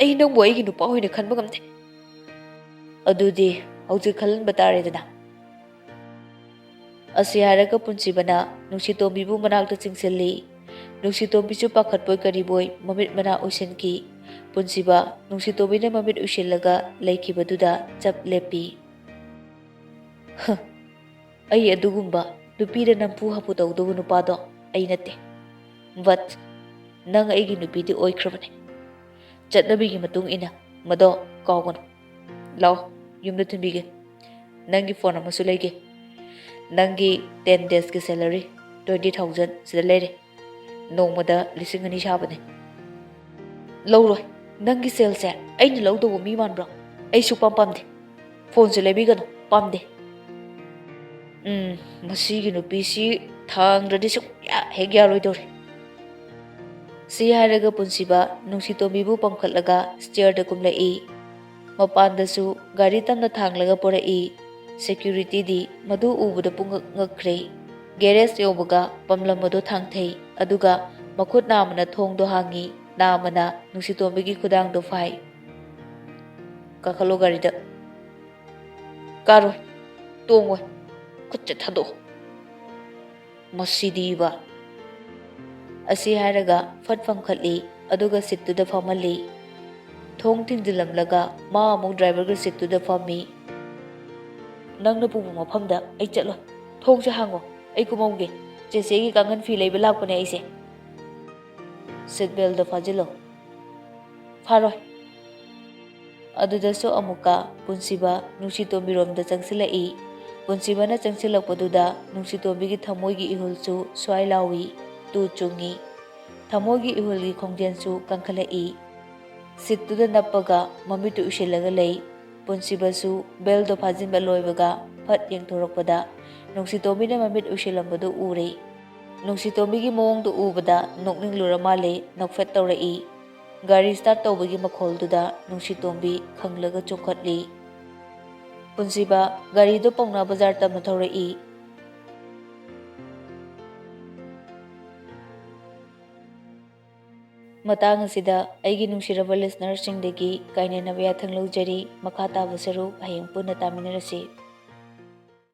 ꯑꯩ ꯅꯪꯕꯨ ꯑꯩꯒꯤ ꯅꯨꯄꯥ ꯑꯣꯏꯅ ꯈꯟꯕ ꯉꯝꯗꯦ꯫ ꯑꯗꯨꯗꯤ ꯍꯧꯖꯤꯛ ꯈꯜꯍꯟꯕ ꯇꯥꯔꯦꯗꯅ꯫ ꯑꯁꯤ ꯍꯥꯏꯔꯒ ꯄꯨꯟꯁꯤꯕꯅ ꯅꯨꯡꯁꯤꯇꯣꯝꯕꯤꯕꯨ ꯃꯅꯥꯛꯇ ꯆꯤꯡꯁꯤꯜꯂꯤ꯫ ꯅꯨꯡꯁꯤꯇꯣꯝꯕꯤꯁꯨ ꯄꯥꯈꯠꯄꯣꯏ ꯀꯔꯤꯕꯣꯏ ꯃꯃꯤꯠ ꯃꯅꯥ ꯎꯏꯁꯤꯟꯈꯤ꯫ ꯄꯨꯟꯁꯤꯕ ꯅꯨꯡꯁꯤꯇꯣꯝꯕꯤꯅ ꯃꯃꯤꯠ ꯎꯏꯁꯤꯜꯂꯒ ꯂꯩꯈꯤꯕꯗꯨꯗ ꯆꯞ ꯂꯦꯞꯄꯤ꯫ "ꯍ, ꯑꯩ ꯑꯗꯨꯒꯨꯝꯕ ꯅꯨꯄꯤꯗ ꯅꯝꯐꯨ ꯍꯥꯐꯨ ꯇꯧꯗꯧꯕ ꯅꯨꯄꯥꯗꯣ ꯑꯩ ꯅꯠꯇꯦ꯫ But ꯅꯪ ꯑꯩꯒꯤ ꯅꯨꯄꯤꯗꯤ ꯑꯣꯏꯈ꯭ꯔꯕꯅꯦ꯫ ꯆꯠꯅꯕꯤꯒꯤ ꯃꯇꯨꯡ ꯏꯟꯅ ꯃꯗꯣ ꯀꯥꯎꯒꯅꯨ꯫ ꯂꯥꯛꯑꯣ, ꯌꯨꯝꯗ ꯊꯤꯟꯕꯤꯒꯦ꯫ ꯅꯪꯒꯤ ꯐꯣꯟ ꯑꯃꯁꯨ ꯂꯩꯒꯦ꯫ ꯅꯪꯒꯤ ten daysꯀꯤ salary twenty thousand ꯁꯤꯗ ꯂꯩꯔꯦ꯫ ꯅꯣꯡꯃꯗ ꯂꯤꯁꯤꯡ ꯑꯅꯤ ꯁꯥꯕꯅꯦ꯫" "ꯂꯧꯔꯣꯏ꯫ ꯅꯪꯒꯤ ꯁꯦꯜꯁꯦ ꯑꯩꯅ ꯂꯧꯗꯧꯕ ꯃꯤ ꯃꯥꯟꯕ꯭ꯔꯣ? ꯑꯩ ꯁꯨꯛꯄꯥꯝ ꯄꯥꯝꯗꯦ꯫ ꯐꯣꯟꯁꯨ ꯂꯩꯕꯤꯒꯅꯨ, ꯄꯥꯝꯗꯦ꯫" "ꯎꯝ, ꯃꯁꯤꯒꯤ ꯅꯨꯄꯤꯁꯤ ꯊꯥꯡꯗ꯭ꯔꯗꯤ ꯁꯨꯛꯌꯥ ꯍꯦꯛ ꯌꯥꯔꯣꯏꯗꯧꯔꯤ꯫" ꯁꯤ ꯍꯥꯏꯔꯒ ꯄꯨꯟꯁꯤꯕ ꯅꯨꯡꯁꯤꯇꯣꯝꯕꯤꯕꯨ ꯄꯝꯈꯠꯂꯒ stairꯗ ꯀꯨꯝꯂꯛꯏ꯫ ꯃꯄꯥꯟꯗꯁꯨ ꯒꯥꯔꯤ ꯇꯞꯅ ꯊꯥꯡꯂꯒ ꯄꯨꯔꯛꯏ꯫ Securityꯗꯤ ꯃꯗꯨ ꯎꯕꯗ ꯄꯨꯡꯉꯛ ꯉꯛꯈ꯭ꯔꯦ꯫ Garage ꯌꯧꯕꯒ ꯄꯝꯂꯝꯕꯗꯨ ꯊꯥꯡꯊꯩ, ꯑꯗꯨꯒ ꯃꯈꯨꯠ ꯅꯥꯝꯃꯅ ꯊꯣꯡꯗꯣ ꯍꯥꯡꯉꯤ, ꯅꯥꯝꯃꯅ ꯅꯨꯡꯁꯤꯇꯣꯝꯕꯤꯒꯤ ꯈꯨꯗꯥꯡꯗꯣ ꯐꯥꯏ꯫ "ꯀꯥꯈꯠꯂꯣ ꯒꯥꯔꯤꯗ꯫" "ꯀꯥꯔꯣꯏ, ꯇꯣꯡꯉꯣꯏ, ꯈꯨꯠꯁꯦ ꯊꯥꯗꯣꯛꯑꯣ꯫" "ꯃꯁꯤꯗꯤꯕ꯫" ꯑꯁꯤ ꯍꯥꯏꯔꯒ ꯐꯠ ꯄꯝꯈꯠꯂꯤ, ꯑꯗꯨꯒ seatꯇꯨꯗ ꯐꯝꯍꯜꯂꯤ꯫ ꯊꯣꯡ ꯊꯤꯡꯖꯤꯜꯂꯝꯂꯒ ꯃꯥ ꯑꯃꯨꯛ driverꯒꯤ seatꯇꯨꯗ ꯐꯝꯃꯤ꯫ ꯅꯪꯅ ꯄꯨꯕ ꯃꯐꯝꯗ ꯑꯩ ꯆꯠꯂꯣꯏ꯫ ꯊꯣꯡꯁꯦ ꯍꯥꯡꯉꯣ, ꯑꯩ ꯀꯨꯝꯍꯧꯒꯦ꯫ ꯆꯦꯆꯦꯒꯤ ꯀꯥꯡꯈꯟ ꯐꯤ ꯂꯩꯕ ꯂꯥꯛꯄꯅꯦ ꯑꯩꯁꯦ꯫ ꯁꯤꯠ ꯕꯦꯜꯗꯣ ꯐꯥꯖꯤꯜꯂꯣ꯫ ꯐꯥꯔꯣꯏ꯫ ꯑꯗꯨꯗꯁꯨ ꯑꯃꯨꯛꯀ ꯄꯨꯟꯁꯤꯕ ꯅꯨꯡꯁꯤꯇꯣꯝꯕꯤꯔꯣꯝꯗ ꯆꯪꯁꯤꯜꯂꯛꯏ꯫ ꯄꯨꯟꯁꯤꯕꯅ ꯆꯪꯁꯤꯜꯂꯛꯄꯗꯨꯗ ꯅꯨꯡꯁꯤꯇꯣꯝꯕꯤꯒꯤ ꯊꯃꯣꯏꯒꯤ ꯏꯍꯨꯜꯁꯨ ꯁ꯭ꯋꯥꯏ ꯂꯥꯎꯏ, ꯇꯨ ꯆꯨꯡꯏ꯫ ꯊꯃꯣꯏꯒꯤ ꯏꯍꯨꯜꯒꯤ ꯈꯣꯡꯖꯦꯜꯁꯨ ꯀꯟꯈꯠꯂꯛꯏ꯫ ꯁꯤꯠꯇꯨꯗ ꯅꯞꯄꯒ ꯃꯃꯤꯠꯇꯨ ꯎꯏꯁꯤꯜꯂꯒ ꯂꯩ꯫ ꯄꯨꯟꯁꯤꯕꯁꯨ ꯕꯦꯜꯗꯣ ꯐꯥꯖꯤꯟꯕ ꯂꯣꯏꯕꯒ ꯐꯠ ꯌꯦꯡꯊꯣꯔꯛꯄꯗ ꯅꯨꯡꯁꯤꯇꯣꯝꯕꯤꯅ ꯃꯃꯤꯠ ꯎꯏꯁꯤꯜꯂꯝꯕꯗꯨ ꯎꯔꯦ꯫ ꯅꯨꯡꯁꯤꯇꯣꯝꯕꯤꯒꯤ ꯃꯑꯣꯡꯗꯨ ꯎꯕꯗ ꯅꯣꯛꯅꯤꯡꯂꯨꯔ ꯃꯥꯜꯂꯦ, ꯅꯣꯛꯐꯦꯠ ꯇꯧꯔꯛꯏ꯫ ꯒꯥꯔꯤ ꯁ꯭ꯇꯥꯔꯠ ꯇꯧꯕꯒꯤ ꯃꯈꯣꯜꯗꯨꯗ ꯅꯨꯡꯁꯤꯇꯣꯝꯕꯤ ꯈꯪꯂꯒ ꯆꯣꯡꯈꯠꯂꯤ꯫ ꯄꯨꯟꯁꯤꯕ ꯒꯥꯔꯤꯗꯨ ꯄꯥꯎꯅꯥ ꯕꯖꯥꯔ ꯇꯝꯅ ꯊꯧꯔꯛꯏ꯫ ꯃꯇꯥꯡ ꯑꯁꯤꯗ ꯑꯩꯒꯤ ꯅꯨꯡꯁꯤꯔꯕ ꯂꯤꯁꯅꯔꯁꯤꯡꯗꯒꯤ ꯀꯥꯏꯅꯅꯕ ꯌꯥꯊꯪ ꯂꯧꯖꯔꯤ꯫ ꯃꯈꯥ ꯇꯥꯕ ꯁꯔꯨꯛ ꯍꯌꯦꯡ ꯄꯨꯟꯅ ꯇꯥꯃꯤꯟꯅꯔꯁꯤ꯫